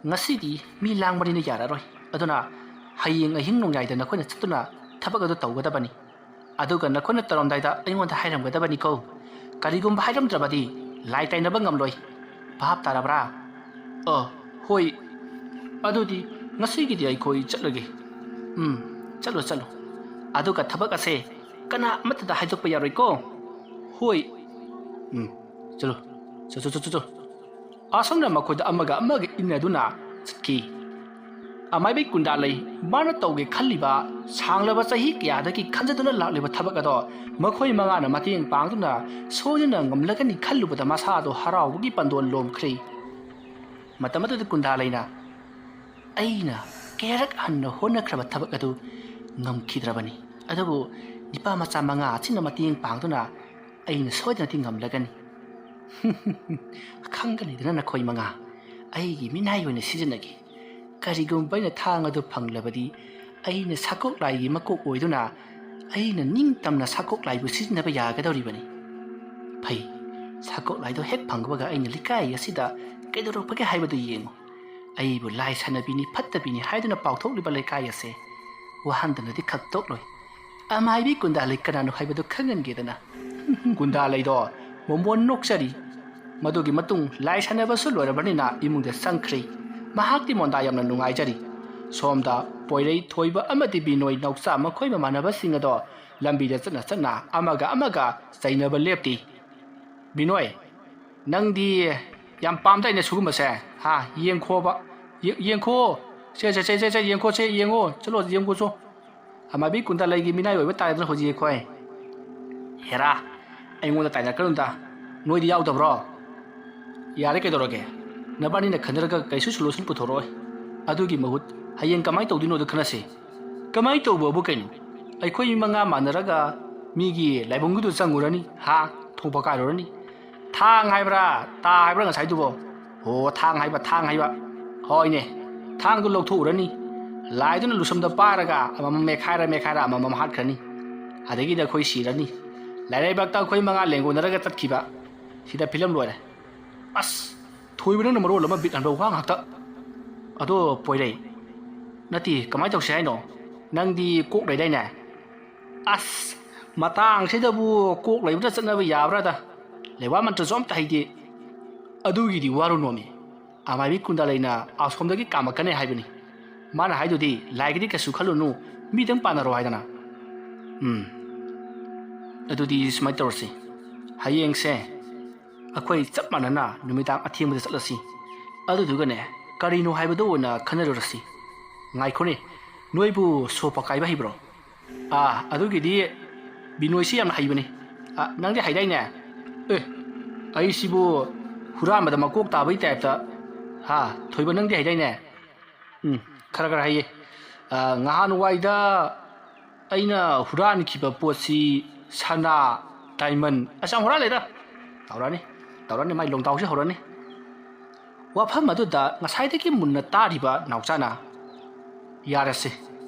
"ꯉꯁꯤꯗꯤ ꯃꯤ ꯂꯥꯡꯕꯅꯤꯅ ꯌꯥꯔꯔꯣꯏ꯫ ꯑꯗꯨꯅ ꯍꯌꯦꯡ ꯑꯍꯤꯡ ꯅꯣꯡꯌꯥꯏꯗ ꯅꯈꯣꯏꯅ ꯆꯠꯇꯨꯅ ꯊꯕꯛ ꯑꯗꯨ ꯇꯧꯒꯗꯕꯅꯤ꯫ ꯑꯗꯨꯒ ꯅꯈꯣꯏꯅ ꯇꯧꯔꯝꯗꯥꯏꯗ ꯑꯩꯉꯣꯟꯗ ꯍꯥꯏꯔꯝꯒꯗꯕꯅꯤꯀꯣ꯫ ꯀꯔꯤꯒꯨꯝꯕ ꯍꯥꯏꯔꯝꯗ꯭ꯔꯕꯗꯤ ꯂꯥꯏ ꯇꯥꯏꯅꯕ ꯉꯝꯂꯣꯏ꯫ ꯚꯥꯞ ꯇꯥꯔꯕ꯭ꯔꯥ?" "ꯑ, ꯍꯣꯏ꯫ ꯑꯗꯨꯗꯤ ꯉꯁꯤꯒꯤꯗꯤ ꯑꯩꯈꯣꯏ ꯆꯠꯂꯒꯦ꯫" "ꯎꯝ, ꯆꯠꯂꯣ, ꯆꯠꯂꯣ꯫ ꯑꯗꯨꯒ ꯊꯕꯛ ꯑꯁꯦ ꯀꯅꯥ ꯑꯃꯠꯇꯗ ꯍꯥꯏꯗꯣꯛꯄ ꯌꯥꯔꯣꯏꯀꯣ꯫" "ꯍꯣꯏ꯫ ꯎꯝ, ꯆꯠꯂꯣ, ꯆꯠ, ꯆꯠ, ꯆꯠ, ꯆꯠ꯫" ꯑꯁꯨꯝꯅ ꯃꯈꯣꯏꯗ ꯑꯃꯒ ꯑꯃꯒ ꯏꯟꯅꯗꯨꯅ ꯆꯠꯈꯤ꯫ ꯑꯃꯥꯏꯕꯤ ꯀꯨꯟꯗꯥꯂꯩ, ꯃꯥꯅ ꯇꯧꯒꯦ ꯈꯜꯂꯤꯕ, ꯁꯥꯡꯂꯕ ꯆꯍꯤ ꯀꯌꯥꯗꯒꯤ ꯈꯟꯖꯗꯨꯅ ꯂꯥꯛꯂꯤꯕ ꯊꯕꯛ ꯑꯗꯣ ꯃꯈꯣꯏ ꯃꯉꯥꯅ ꯃꯇꯦꯡ ꯄꯥꯡꯗꯨꯅ ꯁꯣꯏꯗꯅ ꯉꯝꯂꯒꯅꯤ ꯈꯜꯂꯨꯕꯗ ꯃꯁꯥꯗꯣ ꯍꯔꯥꯎꯕꯒꯤ ꯄꯟꯗꯣꯟ ꯂꯣꯝꯈ꯭ꯔꯦ꯫ ꯃꯇꯝ ꯑꯗꯨꯗ ꯀꯨꯟꯗꯥꯂꯩꯅ, "ꯑꯩꯅ ꯀꯌꯥꯔꯛ ꯍꯟꯅ ꯍꯣꯠꯅꯈ꯭ꯔꯕ ꯊꯕꯛ ꯑꯗꯨ ꯉꯝꯈꯤꯗ꯭ꯔꯕꯅꯤ꯫ ꯑꯗꯨꯕꯨ ꯅꯤꯄꯥ ꯃꯆꯥ ꯃꯉꯥ ꯑꯁꯤꯅ ꯃꯇꯦꯡ ꯄꯥꯡꯗꯨꯅ ꯑꯩꯅ ꯁꯣꯏꯗꯅꯗꯤ ꯉꯝꯂꯒꯅꯤ꯫" "ꯈꯪꯒꯅꯤꯗꯅ ꯅꯈꯣꯏ ꯃꯉꯥ, ꯑꯩꯒꯤ ꯃꯤꯅꯥꯏ ꯑꯣꯏꯅ ꯁꯤꯖꯤꯟꯅꯒꯦ꯫ ꯀꯔꯤꯒꯨꯝꯕ ꯑꯩꯅ ꯊꯥꯡ ꯑꯗꯨ ꯐꯪꯂꯕꯗꯤ ꯑꯩꯅ ꯁꯥꯀꯣꯛ ꯂꯥꯏꯒꯤ ꯃꯀꯣꯛ ꯑꯣꯏꯗꯨꯅ ꯑꯩꯅ ꯅꯤꯡꯇꯝꯅ ꯁꯥꯀꯣꯛ ꯂꯥꯏꯕꯨ ꯁꯤꯖꯤꯟꯅꯕ ꯌꯥꯒꯗꯧꯔꯤꯕꯅꯤ꯫ ꯐꯩ, ꯁꯥꯀꯣꯛ ꯂꯥꯏꯗꯣ ꯍꯦꯛ ꯐꯪꯕꯒ ꯑꯩꯅ ꯂꯩꯀꯥꯏ ꯑꯁꯤꯗ ꯀꯩꯗꯧꯔꯛꯄꯒꯦ ꯍꯥꯏꯕꯗꯨ ꯌꯦꯡꯉꯨ꯫ ꯑꯩꯕꯨ ꯂꯥꯏ ꯁꯥꯟꯅꯕꯤꯅꯤ, ꯐꯠꯇꯕꯤꯅꯤ ꯍꯥꯏꯗꯨꯅ ꯄꯥꯎꯊꯣꯛꯂꯤꯕ ꯂꯩꯀꯥꯏ ꯑꯁꯦ ꯋꯥꯍꯟꯗꯅꯗꯤ ꯈꯛꯇꯣꯛꯂꯣꯏ꯫ ꯑꯃꯥꯏꯕꯤ ꯀꯨꯟꯗꯥ ꯂꯩ ꯀꯅꯥꯅꯣ ꯍꯥꯏꯕꯗꯨ ꯈꯪꯍꯟꯒꯦꯗꯅ꯫ ꯀꯨꯟꯗꯥ ꯂꯩꯗꯣ ꯃꯣꯃꯣꯟ ꯅꯣꯛꯆꯔꯤ꯫ ꯃꯗꯨꯒꯤ ꯃꯇꯨꯡ ꯂꯥꯏ ꯁꯥꯟꯅꯕꯁꯨ ꯂꯣꯏꯔꯕꯅꯤꯅ ꯏꯃꯨꯡꯗ ꯆꯪꯈ꯭ꯔꯦ꯫ ꯃꯍꯥꯛꯇꯤ ꯃꯣꯟꯗꯥ ꯌꯥꯝꯅ ꯅꯨꯡꯉꯥꯏꯖꯔꯤ꯫ ꯁꯣꯝꯗ ꯄꯣꯏꯔꯩ, ꯊꯣꯏꯕ ꯑꯃꯗꯤ ꯕꯤꯅꯣꯏ ꯅꯥꯎꯆꯥ ꯃꯈꯣꯏ ꯃꯃꯥꯟꯅꯕꯁꯤꯡ ꯑꯗꯣ ꯂꯝꯕꯤꯗ ꯆꯠꯅ ꯆꯠꯅ ꯑꯃꯒ ꯑꯃꯒ ꯆꯩꯅꯕ ꯂꯦꯞꯇꯦ꯫ "ꯕꯤꯅꯣꯏ, ꯅꯪꯗꯤ ꯌꯥꯝ ꯄꯥꯝꯗꯥꯏꯅꯦ ꯁꯤꯒꯨꯝꯕꯁꯦ? ꯍꯥ, ꯌꯦꯡꯈꯣꯕ꯫ ꯌꯦ-, ꯌꯦꯡꯈꯣ꯫ ꯁꯦ, ꯁꯦ, ꯁꯦ, ꯁꯦ, ꯁꯦ, ꯌꯦꯡꯈꯣ, ꯁꯦ, ꯌꯦꯡꯉꯣ꯫ ꯆꯠꯂꯣ, ꯌꯦꯡꯈꯣ ꯆꯣ꯫ ꯑꯃꯥꯏꯕꯤ ꯀꯨꯟꯗꯥ ꯂꯩꯒꯤ ꯃꯤꯅꯥꯏ ꯑꯣꯏꯕ ꯇꯥꯔꯦꯗꯅ ꯍꯧꯖꯤꯛ ꯑꯩꯈꯣꯏ꯫ ꯍꯦꯔꯥ, ꯑꯩꯉꯣꯟꯗ ꯇꯥꯏꯅꯔꯛꯀꯅꯨꯗ꯫ ꯅꯣꯏꯗꯤ ꯌꯥꯎꯗꯕ꯭ꯔꯣ? ꯌꯥꯔꯦ, ꯀꯩꯗꯧꯔꯒꯦ? ꯅꯕꯥꯅꯤꯅ ꯈꯟꯅꯔꯒ ꯀꯩꯁꯨ solution ꯄꯨꯊꯣꯔꯛꯑꯣꯏ꯫ ꯑꯗꯨꯒꯤ ꯃꯍꯨꯠ ꯍꯌꯦꯡ ꯀꯃꯥꯏꯅ ꯇꯧꯗꯣꯏꯅꯣꯗꯣ ꯈꯟꯅꯁꯤ꯫ ꯀꯃꯥꯏꯅ ꯇꯧꯕꯕꯨ ꯀꯩꯅꯣ? ꯑꯩꯈꯣꯏ ꯃꯤ ꯃꯉꯥ ꯃꯥꯟꯅꯔꯒ ꯃꯤꯒꯤ ꯂꯥꯏꯕꯨꯡꯒꯤꯗꯨ ꯆꯪꯉꯨꯔꯅꯤ, ꯍꯥ? ꯊꯣꯡ ꯄꯀꯥꯏꯔꯨꯔꯅꯤ꯫ ꯊꯥꯡ ꯍꯥꯏꯕ꯭ꯔꯥ, ꯇꯥ ꯍꯥꯏꯕ꯭ꯔꯥ ꯉꯁꯥꯏꯗꯨꯕꯣ? ꯑꯣ, ꯊꯥꯡ ꯍꯥꯏꯕ, ꯊꯥꯡ ꯍꯥꯏꯕ꯫ ꯍꯣꯏꯅꯦ, ꯊꯥꯡꯗꯨ ꯂꯧꯊꯣꯛꯎꯔꯅꯤ꯫ ꯂꯥꯏꯗꯨꯅ ꯂꯨꯁꯝꯗ ꯄꯥꯏꯔꯒ ꯑꯃꯃꯝ ꯃꯦꯈꯥꯏꯔ ꯃꯦꯈꯥꯏꯔ ꯑꯃꯃꯝ ꯍꯥꯠꯈ꯭ꯔꯅꯤ꯫ ꯑꯗꯒꯤꯗꯤ ꯑꯩꯈꯣꯏ ꯁꯤꯔꯅꯤ꯫ ꯂꯥꯏꯔꯩꯕꯥꯛꯇ ꯑꯩꯈꯣꯏ ꯃꯉꯥ ꯂꯦꯡꯒꯣꯟꯅꯔꯒ ꯆꯠꯈꯤꯕ꯫ ꯁꯤꯗ ꯐꯤꯂꯝ ꯂꯣꯏꯔꯦ꯫ ꯑꯁ, ꯊꯣꯏꯕ ꯅꯪꯅ ꯃꯔꯣꯜ ꯑꯃ ꯕꯤꯠ ꯍꯟꯕ ꯋꯥ ꯉꯥꯛꯇ꯫ ꯑꯗꯣ ꯄꯣꯏꯔꯩ, ꯅꯠꯇꯦ, ꯀꯃꯥꯏꯅ ꯇꯧꯁꯦ ꯍꯥꯏꯅꯣ? ꯅꯪꯗꯤ ꯀꯣꯛ ꯂꯩꯗꯥꯏꯅꯦ? ꯑꯁ, ꯃꯇꯥꯡꯁꯤꯗꯕꯨ ꯀꯣꯛ ꯂꯩꯕꯗ ꯆꯠꯅꯕ ꯌꯥꯕ꯭ꯔꯥꯗ? ꯂꯩꯋꯥ ꯃꯟꯇ꯭ꯔꯁꯨ ꯑꯝꯇ ꯍꯩꯇꯦ꯫ ꯑꯗꯨꯒꯤꯗꯤ ꯋꯥꯔꯨꯅꯣꯃꯤ꯫ ꯑꯃꯥꯏꯕꯤ ꯀꯨꯟꯗꯥ ꯂꯩꯅ ꯑꯁꯣꯝꯗꯒꯤ ꯀꯥꯝꯃꯛꯀꯅꯤ ꯍꯥꯏꯕꯅꯤ꯫ ꯃꯥꯅ ꯍꯥꯏꯗꯨꯗꯤ ꯂꯥꯏꯒꯤꯗꯤ ꯀꯩꯁꯨ ꯈꯜꯂꯨꯅꯨ, ꯃꯤꯗꯪ ꯄꯥꯟꯅꯔꯣ ꯍꯥꯏꯗꯅ꯫ ꯎꯝ, ꯑꯗꯨꯗꯤ ꯁꯨꯃꯥꯏꯅ ꯇꯧꯔꯁꯤ꯫ ꯍꯌꯦꯡꯁꯦ ꯑꯩꯈꯣꯏ ꯆꯞ ꯃꯥꯟꯅꯅ ꯅꯨꯃꯤꯗꯥꯡ ꯑꯊꯦꯡꯕꯗ ꯆꯠꯂꯁꯤ꯫ ꯑꯗꯨꯗꯨꯒꯅꯦ, ꯀꯔꯤꯅꯣ ꯍꯥꯏꯕꯗꯨ ꯑꯣꯏꯅ ꯈꯟꯅꯔꯨꯔꯁꯤ꯫ ꯉꯥꯏꯈꯣꯅꯦ, ꯅꯣꯏꯕꯨ ꯁꯣ ꯄꯀꯥꯏꯕ ꯍꯩꯕ꯭ꯔꯣ? ꯑꯥ, ꯑꯗꯨꯒꯤꯗꯤ ꯕꯤꯅꯣꯏꯁꯤ ꯌꯥꯝꯅ ꯍꯩꯕꯅꯤ꯫ ꯑ, ꯅꯪꯗꯤ ꯍꯩꯗꯥꯏꯅꯦ? ꯑꯦ, ꯑꯩꯁꯤꯕꯨ ꯍꯨꯔꯥꯟꯕꯗ ꯃꯀꯣꯛ ꯇꯥꯕꯒꯤ ꯇꯥꯏꯞꯇ꯫ ꯍꯥ, ꯊꯣꯏꯕ, ꯅꯪꯗꯤ ꯍꯩꯗꯥꯏꯅꯦ? ꯎꯝ, ꯈꯔ ꯈꯔ ꯍꯩꯌꯦ꯫ ꯑ, ꯉꯍꯥꯟꯋꯥꯏꯗ ꯑꯩꯅ ꯍꯨꯔꯥꯟꯈꯤꯕ ꯄꯣꯠꯁꯤ ꯁꯅꯥ, diamond, ꯑꯁ, ꯌꯥꯝ ꯍꯨꯔꯥꯜꯂꯦꯗ꯫ ꯇꯧꯔꯅꯤ, ꯇꯧꯔꯅꯤ, ꯃꯥꯏ ꯂꯣꯡꯗꯥꯎꯁꯤ ꯍꯧꯔꯅꯤ꯫ ꯋꯥꯐꯝ ꯑꯗꯨꯗ ꯉꯁꯥꯏꯗꯒꯤ ꯃꯨꯟꯅ ꯇꯥꯔꯤꯕ ꯅꯥꯎꯆꯥꯅ, "ꯌꯥꯔꯁꯦ,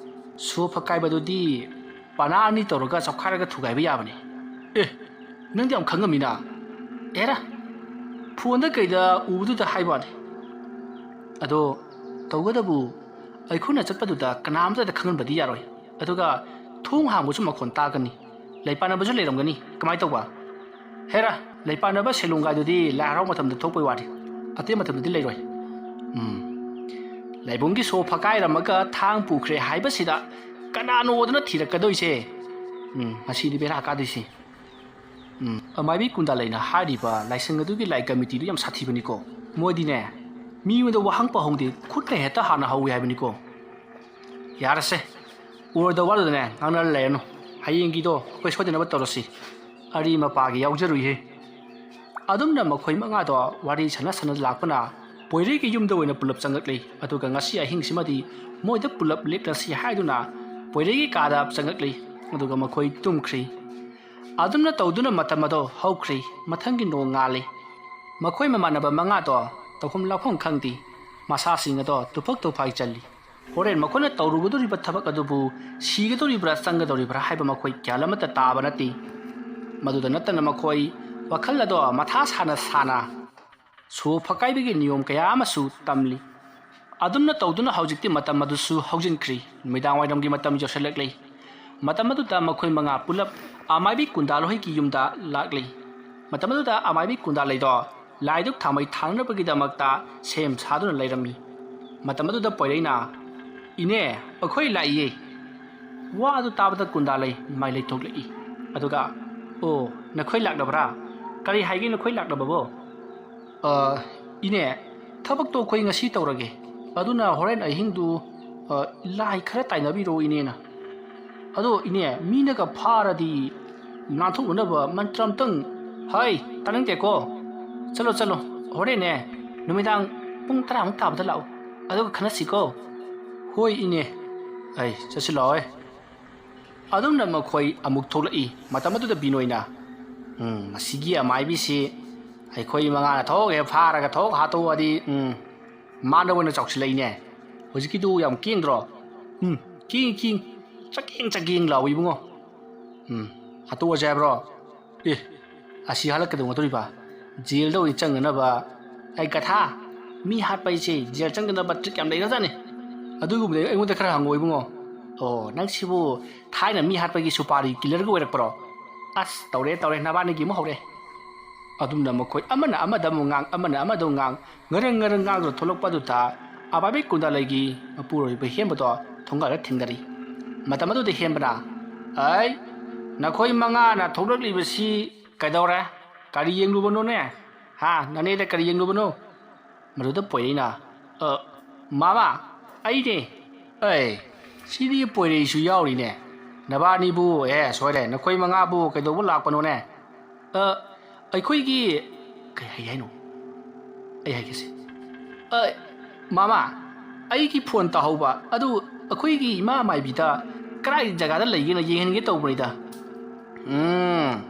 ꯁꯣ ꯐꯀꯥꯏꯕꯗꯨꯗꯤ ꯄꯅꯥ ꯑꯅꯤ ꯇꯧꯔꯒ ꯆꯞꯈꯥꯏꯔꯒ ꯊꯨꯒꯥꯏꯕ ꯌꯥꯕꯅꯤ꯫ ꯑꯦ, ꯅꯪꯗꯤ ꯌꯥꯝ ꯈꯪꯉꯝꯃꯤꯅ꯫ ꯑꯦꯔꯥ, ꯐꯣꯟꯗ ꯀꯩꯗ ꯎꯕꯗꯨꯗ ꯍꯥꯏꯕ ꯋꯥꯅꯤ꯫ ꯑꯗꯣ ꯇꯧꯒꯗꯕꯨ, ꯑꯩꯈꯣꯏꯅ ꯆꯠꯄꯗꯨꯗ ꯀꯅꯥꯝꯇꯗ ꯈꯪꯍꯟꯕꯗꯤ ꯌꯥꯔꯣꯏ꯫ ꯑꯗꯨꯒ ꯊꯣꯡ ꯍꯥꯡꯕꯁꯨ ꯃꯈꯣꯟ ꯇꯥꯒꯅꯤ, ꯂꯩꯄꯥꯟꯅꯕꯁꯨ ꯂꯩꯔꯝꯒꯅꯤ꯫ ꯀꯃꯥꯏꯅ ꯇꯧꯕ? ꯍꯦꯔꯥ, ꯂꯩꯄꯥꯟꯅꯕ ꯁꯦꯂꯣꯡꯒꯥꯏꯗꯨꯗꯤ ꯂꯥꯏ ꯍꯔꯥꯎ ꯃꯇꯝꯗ ꯊꯣꯛꯄꯩ ꯋꯥꯅꯤ, ꯑꯇꯩ ꯃꯇꯝꯗꯗꯤ ꯂꯩꯔꯣꯏ꯫ ꯎꯝ, ꯂꯥꯏꯕꯨꯡꯒꯤ ꯁꯣ ꯐꯀꯥꯏꯔꯝꯃꯒ ꯊꯥꯡ ꯄꯨꯈ꯭ꯔꯦ ꯍꯥꯏꯕꯁꯤꯗ ꯀꯅꯥꯅꯣꯗꯅ ꯊꯤꯔꯛꯀꯗꯣꯏꯁꯦ꯫ ꯎꯝ, ꯃꯁꯤꯗꯤ ꯕꯦꯔꯥ ꯀꯥꯗꯣꯏꯁꯤ꯫ ꯎꯝ, ꯑꯃꯥꯏꯕꯤ ꯀꯨꯟꯗꯥꯂꯩꯅ ꯍꯥꯏꯔꯤꯕ ꯂꯥꯏꯁꯪ ꯑꯗꯨꯒꯤ ꯂꯥꯏ ꯀꯃꯤꯇꯤꯗꯨ ꯌꯥꯝ ꯁꯥꯊꯤꯕꯅꯤꯀꯣ꯫ ꯃꯣꯏꯗꯤꯅꯦ, ꯃꯤꯉꯣꯟꯗ ꯋꯥꯍꯪ ꯄꯥꯎꯍꯪꯗꯤ ꯈꯨꯠꯅ ꯍꯦꯛꯇ ꯍꯥꯟꯅ ꯍꯧꯋꯤ ꯍꯥꯏꯕꯅꯤꯀꯣ꯫ ꯌꯥꯔꯁꯦ, ꯑꯣꯏꯔꯣꯏꯗꯕ ꯋꯥꯗꯨꯗꯅꯦ ꯉꯥꯡꯅꯔ ꯂꯩꯔꯅꯨ꯫ ꯍꯌꯦꯡꯒꯤꯗꯣ ꯑꯩꯈꯣꯏ ꯁꯣꯏꯗꯅꯕ ꯇꯧꯔꯁꯤ꯫ ꯑꯔꯤ ꯃꯄꯥꯒꯤ ꯌꯥꯎꯖꯔꯨꯏꯍꯦ꯫ ꯑꯗꯨꯝꯅ ꯃꯈꯣꯏ ꯃꯉꯥꯗꯣ ꯋꯥꯔꯤ ꯁꯥꯟꯅ ꯁꯥꯟꯅ ꯂꯥꯛꯄꯅ ꯄꯣꯏꯔꯩꯒꯤ ꯌꯨꯝꯗ ꯑꯣꯏꯅ ꯄꯨꯂꯞ ꯆꯪꯉꯛꯂꯤ꯫ ꯑꯗꯨꯒ ꯉꯁꯤ ꯑꯍꯤꯡꯁꯤꯃꯗꯤ ꯃꯣꯏꯗ ꯄꯨꯂꯞ ꯂꯦꯛꯂꯁꯤ ꯍꯥꯏꯗꯨꯅ ꯄꯣꯏꯔꯩꯒꯤ ꯀꯥꯗ ꯆꯪꯉꯛꯂꯤ꯫ ꯑꯗꯨꯒ ꯃꯈꯣꯏ ꯇꯨꯝꯈ꯭ꯔꯤ꯫ ꯑꯗꯨꯝꯅ ꯇꯧꯗꯨꯅ ꯃꯇꯝ ꯑꯗꯣ ꯍꯧꯈ꯭ꯔꯤ꯫ ꯃꯊꯪꯒꯤ ꯅꯣꯡ ꯉꯥꯜꯂꯤ꯫ ꯃꯈꯣꯏ ꯃꯃꯥꯟꯅꯕ ꯃꯉꯥꯗꯣ ꯇꯧꯐꯝ ꯂꯥꯛꯐꯝ ꯈꯪꯗꯦ꯫ ꯃꯁꯥꯁꯤꯡ ꯑꯗꯣ ꯇꯨꯐꯛ ꯇꯨꯐꯥꯏ ꯆꯜꯂꯤ꯫ ꯍꯣꯔꯦꯟ ꯃꯈꯣꯏꯅ ꯇꯧꯔꯨꯒꯗꯧꯔꯤꯕ ꯊꯕꯛ ꯑꯗꯨꯕꯨ ꯁꯤꯒꯗꯧꯔꯤꯕ꯭ꯔꯥ ꯆꯪꯒꯗꯧꯔꯤꯕ꯭ꯔꯥ ꯍꯥꯏꯕ ꯃꯈꯣꯏ ꯒ꯭ꯌꯥꯟ ꯑꯃꯠꯇ ꯇꯥꯕ ꯅꯠꯇꯦ꯫ ꯃꯗꯨꯗ ꯅꯠꯇꯅ ꯃꯈꯣꯏ ꯋꯥꯈꯜ ꯑꯗꯣ ꯃꯊꯥ ꯁꯥꯅ ꯁꯥꯅ ꯁꯣ ꯐꯀꯥꯏꯕꯒꯤ ꯅꯤꯌꯣꯝ ꯀꯌꯥ ꯑꯃꯁꯨ ꯇꯝꯂꯤ꯫ ꯑꯗꯨꯝꯅ ꯇꯧꯗꯨꯅ ꯍꯧꯖꯤꯛꯇꯤ ꯃꯇꯝ ꯑꯗꯨꯁꯨ ꯍꯧꯖꯤꯟꯈ꯭ꯔꯤ꯫ ꯅꯨꯃꯤꯗꯥꯡ ꯋꯥꯏꯔꯝꯒꯤ ꯃꯇꯝ ꯌꯧꯁꯤꯜꯂꯛꯂꯤ꯫ ꯃꯇꯝ ꯑꯗꯨꯗ ꯃꯈꯣꯏ ꯃꯉꯥ ꯄꯨꯂꯞ ꯑꯃꯥꯏꯕꯤ ꯀꯨꯟꯗꯥꯂꯣꯏꯒꯤ ꯌꯨꯝꯗ ꯂꯥꯛꯂꯤ꯫ ꯃꯇꯝ ꯑꯗꯨꯗ ꯑꯃꯥꯏꯕꯤ ꯀꯨꯟꯗꯥꯂꯩꯗꯣ ꯂꯥꯏꯗꯨꯛ ꯊꯥꯎꯃꯩ ꯊꯥꯅꯅꯕꯒꯤꯗꯃꯛꯇ ꯁꯦꯝ ꯁꯥꯗꯨꯅ ꯂꯩꯔꯝꯃꯤ꯫ ꯃꯇꯝ ꯑꯗꯨꯗ ꯄꯣꯏꯔꯩꯅ, "ꯏꯅꯦ, ꯑꯩꯈꯣꯏ ꯂꯥꯛꯏꯌꯦ!" ꯋꯥ ꯑꯗꯨ ꯇꯥꯕꯗ ꯀꯨꯟꯗꯥꯂꯩ ꯃꯥꯏ ꯂꯩꯊꯣꯛꯂꯛꯏ꯫ ꯑꯗꯨꯒ, "ꯑꯣ, ꯅꯈꯣꯏ ꯂꯥꯛꯂꯕ꯭ꯔꯥ? ꯀꯔꯤ ꯍꯥꯏꯒꯦ ꯅꯈꯣꯏ ꯂꯥꯛꯂꯕꯕꯣ?" "ꯑ, ꯏꯅꯦ, ꯊꯕꯛꯇꯣ ꯑꯩꯈꯣꯏ ꯉꯁꯤ ꯇꯧꯔꯒꯦ꯫ ꯑꯗꯨꯅ ꯍꯣꯔꯦꯟ ꯑꯍꯤꯡꯗꯨ, ꯑ, ꯂꯥꯏ ꯈꯔ ꯇꯥꯏꯅꯕꯤꯔꯣ ꯏꯅꯦꯅ꯫ ꯑꯗꯣ ꯏꯅꯦ, ꯃꯤꯅꯒ ꯐꯥꯔꯗꯤ ꯅꯥꯟꯊꯣꯛꯅꯅꯕ ꯃꯟꯇ꯭ꯔ ꯑꯝꯇꯪ"꯫ "ꯍꯩ, ꯇꯥꯅꯤꯡꯗꯦꯀꯣ꯫ ꯆꯠꯂꯣ, ꯆꯠꯂꯣ꯫ ꯍꯣꯔꯦꯟꯅꯦ, ꯅꯨꯃꯤꯗꯥꯡ ꯄꯨꯡ ꯇꯔꯥꯃꯨꯛ ꯇꯥꯕꯗ ꯂꯥꯛꯑꯣ꯫ ꯑꯗꯨꯒ ꯈꯟꯅꯁꯤꯀꯣ"꯫ "ꯍꯣꯏ ꯏꯅꯦ꯫ ꯑꯩ ꯆꯠꯁꯤ ꯂꯥꯛꯑꯣꯏ"꯫ ꯑꯗꯨꯝꯅ ꯃꯈꯣꯏ ꯑꯃꯨꯛ ꯊꯣꯛꯂꯛꯏ꯫ ꯃꯇꯝ ꯑꯗꯨꯗ ꯕꯤꯅꯣꯏꯅ, "ꯎꯝ, ꯃꯁꯤꯒꯤ ꯑꯃꯥꯏꯕꯤꯁꯤ ꯑꯩꯈꯣꯏ ꯃꯉꯥꯅ ꯊꯣꯛ ꯍꯦꯛ ꯐꯥꯔꯒ ꯊꯣꯛ ꯍꯥꯠꯇꯣꯛꯑꯗꯤ, ꯎꯝ, ꯃꯥꯅ ꯑꯣꯏꯅ ꯆꯥꯎꯁꯤꯜꯂꯛꯏꯅꯦ꯫ ꯍꯧꯖꯤꯛꯀꯤꯗꯨ ꯌꯥꯝ ꯀꯦꯡꯗ꯭ꯔꯣ?" "ꯎꯝ, ꯀꯦꯡ, ꯀꯦꯡ꯫ ꯆꯀꯦꯡ ꯆꯀꯦꯡ ꯂꯥꯎꯏ ꯏꯕꯨꯡꯉꯣ꯫ ꯎꯝ, ꯍꯥꯠꯇꯣꯛꯑꯁꯦ ꯍꯥꯏꯕ꯭ꯔꯣ? ꯑꯦ, ꯑꯁꯤ ꯍꯥꯠꯂꯛꯀꯗꯧ ꯅꯠꯇꯣꯔꯤꯕ? ꯖꯦꯜꯗ ꯑꯣꯏꯅ ꯆꯪꯅꯅꯕ꯫ ꯑꯩ ꯒꯊꯥ, ꯃꯤ ꯍꯥꯠꯄ ꯍꯥꯏꯁꯦ ꯖꯦꯜ ꯆꯪꯗꯅꯕ ꯇ꯭ꯔꯤꯛ ꯌꯥꯝ ꯂꯩꯈ꯭ꯔꯖꯥꯠꯅꯤ꯫ ꯑꯗꯨꯒꯨꯝꯕꯗꯤ ꯑꯩꯉꯣꯟꯗ ꯈꯔ ꯍꯪꯉꯣ ꯏꯕꯨꯡꯉꯣ꯫ ꯑꯣ, ꯅꯪꯁꯤꯕꯨ ꯊꯥꯏꯅ ꯃꯤ ꯍꯥꯠꯄꯒꯤ ꯁꯨꯄꯥꯔꯤ ꯀꯤꯂꯔꯒ ꯑꯣꯏꯔꯛꯄ꯭ꯔꯣ? ꯑꯁ, ꯇꯧꯔꯦ ꯇꯧꯔꯦ, ꯅꯕꯥꯅꯤꯒꯤ ꯑꯃꯨꯛ ꯍꯧꯔꯦ꯫ ꯑꯗꯨꯝꯅ ꯃꯈꯣꯏ ꯑꯃꯅ ꯑꯃꯗ ꯑꯃꯨꯛ ꯉꯥꯡ, ꯑꯃꯅ ꯑꯃꯗ ꯑꯃꯨꯛ ꯉꯥꯡ, ꯉꯔꯪ ꯉꯔꯪ ꯉꯥꯡꯗꯨꯅ ꯊꯣꯛꯂꯛꯄ ꯑꯗꯨꯗ ꯑꯕꯥꯕꯤ ꯀꯨꯟꯗꯥꯂꯩꯒꯤ ꯃꯄꯨꯔꯣꯏꯕ ꯍꯦꯝꯕꯗꯣ ꯊꯣꯡꯒꯥꯜꯗ ꯊꯦꯡꯅꯔꯤ꯫ ꯃꯇꯝ ꯑꯗꯨꯗ ꯍꯦꯝꯕꯅ, "ꯑꯩ, ꯅꯈꯣꯏ ꯃꯉꯥꯅ ꯊꯣꯛꯂꯛꯂꯤꯕꯁꯤ ꯀꯩꯗꯧꯔꯦ? ꯀꯔꯤ ꯌꯦꯡꯂꯨꯕꯅꯣꯅꯦ? ꯍꯥ, ꯅꯅꯦꯗ ꯀꯔꯤ ꯌꯦꯡꯂꯨꯕꯅꯣ?" ꯃꯗꯨꯗ ꯄꯣꯏꯔꯩꯅ, "ꯑ, ꯃꯥꯃ, ꯑꯩꯅꯦ꯫ ꯑꯦ, ꯁꯤꯗꯤ ꯄꯣꯏꯔꯩꯁꯨ ꯌꯥꯎꯔꯤꯅꯦ꯫ ꯅꯕꯥꯅꯤꯕꯨ, ꯑꯦ, ꯁꯣꯏꯔꯦ, ꯅꯈꯣꯏ ꯃꯉꯥꯕꯨ ꯀꯩꯗꯧꯕ ꯂꯥꯛꯄꯅꯣꯅꯦ?" "ꯑ, ꯑꯩꯈꯣꯏꯒꯤ," ꯀꯩ ꯍꯥꯏ ꯍꯥꯏꯅꯣ? ꯑꯩ ꯍꯥꯏꯒꯦꯁꯦ꯫ "ꯑ, ꯃꯥꯃ, ꯑꯩꯒꯤ ꯐꯣꯟ ꯇꯥꯍꯧꯕ ꯑꯗꯨ ꯑꯩꯈꯣꯏꯒꯤ ꯏꯃꯥ ꯃꯥꯏꯕꯤꯗ ꯀꯗꯥꯏ ꯖꯒꯥꯗ ꯂꯩꯒꯦꯅ ꯌꯦꯡꯍꯟꯒꯦ ꯇꯧꯕꯅꯤꯗ꯫" ꯎꯝ,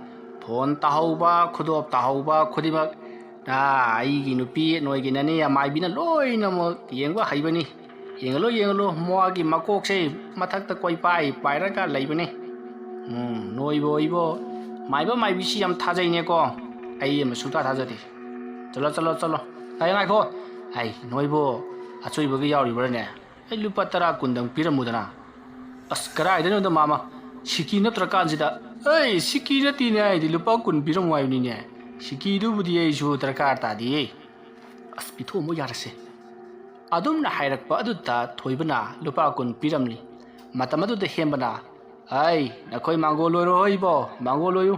ꯐꯣꯟ ꯇꯥꯍꯧꯕ, ꯈꯨꯗꯣꯞ ꯇꯥꯍꯧꯕ ꯈꯨꯗꯤꯡꯃꯛ, ꯑꯥ, ꯑꯩꯒꯤ ꯅꯨꯄꯤ, ꯅꯣꯏꯒꯤ ꯅꯅꯦ ꯑꯃꯥꯏꯕꯤꯅ ꯂꯣꯏꯅꯃꯛ ꯌꯦꯡꯕ ꯍꯩꯕꯅꯤ꯫ ꯌꯦꯡꯍꯜꯂꯣ, ꯌꯦꯡꯍꯜꯂꯣ, ꯃꯥꯒꯤ ꯃꯀꯣꯛꯁꯦ ꯃꯊꯛꯇ ꯀꯣꯏꯄꯥꯏ ꯄꯥꯏꯔꯒ ꯂꯩꯕꯅꯤ꯫ ꯎꯝ, ꯅꯣꯏꯕꯨ ꯑꯩꯕꯨ ꯃꯥꯏꯕ ꯃꯥꯏꯕꯤꯁꯤ ꯌꯥꯝ ꯊꯥꯖꯩꯅꯦꯀꯣ꯫ ꯑꯩ ꯑꯃ ꯁꯨꯡꯊꯥ ꯊꯥꯖꯗꯦ꯫ ꯆꯠꯂꯣ, ꯆꯠꯂꯣ, ꯆꯠꯂꯣ꯫ ꯑꯩ ꯉꯥꯏꯈꯣ꯫ ꯑꯩ ꯅꯣꯏꯕꯨ ꯑꯆꯣꯏꯕꯒ ꯌꯥꯎꯔꯤꯕ꯭ꯔꯥꯅꯦ? ꯑꯩ ꯂꯨꯄꯥ ꯇꯔꯥ ꯀꯨꯟꯗꯪ ꯄꯤꯔꯝꯃꯨꯗꯅ꯫ ꯑꯁ, ꯀꯗꯥꯏꯗꯩꯅꯣꯗ ꯃꯥꯃ? ꯁꯤꯀꯤ ꯅꯠꯇ꯭ꯔꯀꯥꯟꯁꯤꯗ꯫ ꯑꯩ ꯁꯤꯀꯤ ꯅꯠꯇꯦꯅꯦ, ꯑꯩꯗꯤ ꯂꯨꯄꯥ ꯀꯨꯟ ꯄꯤꯔꯝꯃꯨ ꯍꯥꯏꯕꯅꯤꯅꯦ꯫ ꯁꯤꯀꯤꯗꯨꯕꯨꯗꯤ ꯑꯩꯁꯨ ꯗꯔꯀꯥꯔ ꯇꯥꯗꯦꯌꯦ꯫ ꯑꯁ, ꯄꯤꯊꯣꯛꯑꯝꯃꯣ ꯌꯥꯔꯁꯦ꯫ ꯑꯗꯨꯝꯅ ꯍꯥꯏꯔꯛꯄ ꯑꯗꯨꯗ ꯊꯣꯏꯕꯅ ꯂꯨꯄꯥ ꯀꯨꯟ ꯄꯤꯔꯝꯂꯤ꯫ ꯃꯇꯝ ꯑꯗꯨꯗ ꯍꯦꯝꯕꯅ, "ꯑꯩ, ꯅꯈꯣꯏ ꯃꯥꯡꯒꯣꯜ ꯂꯣꯏꯔꯣ ꯏꯕꯣ, ꯃꯥꯡꯒꯣꯜ ꯂꯣꯏꯌꯨ꯫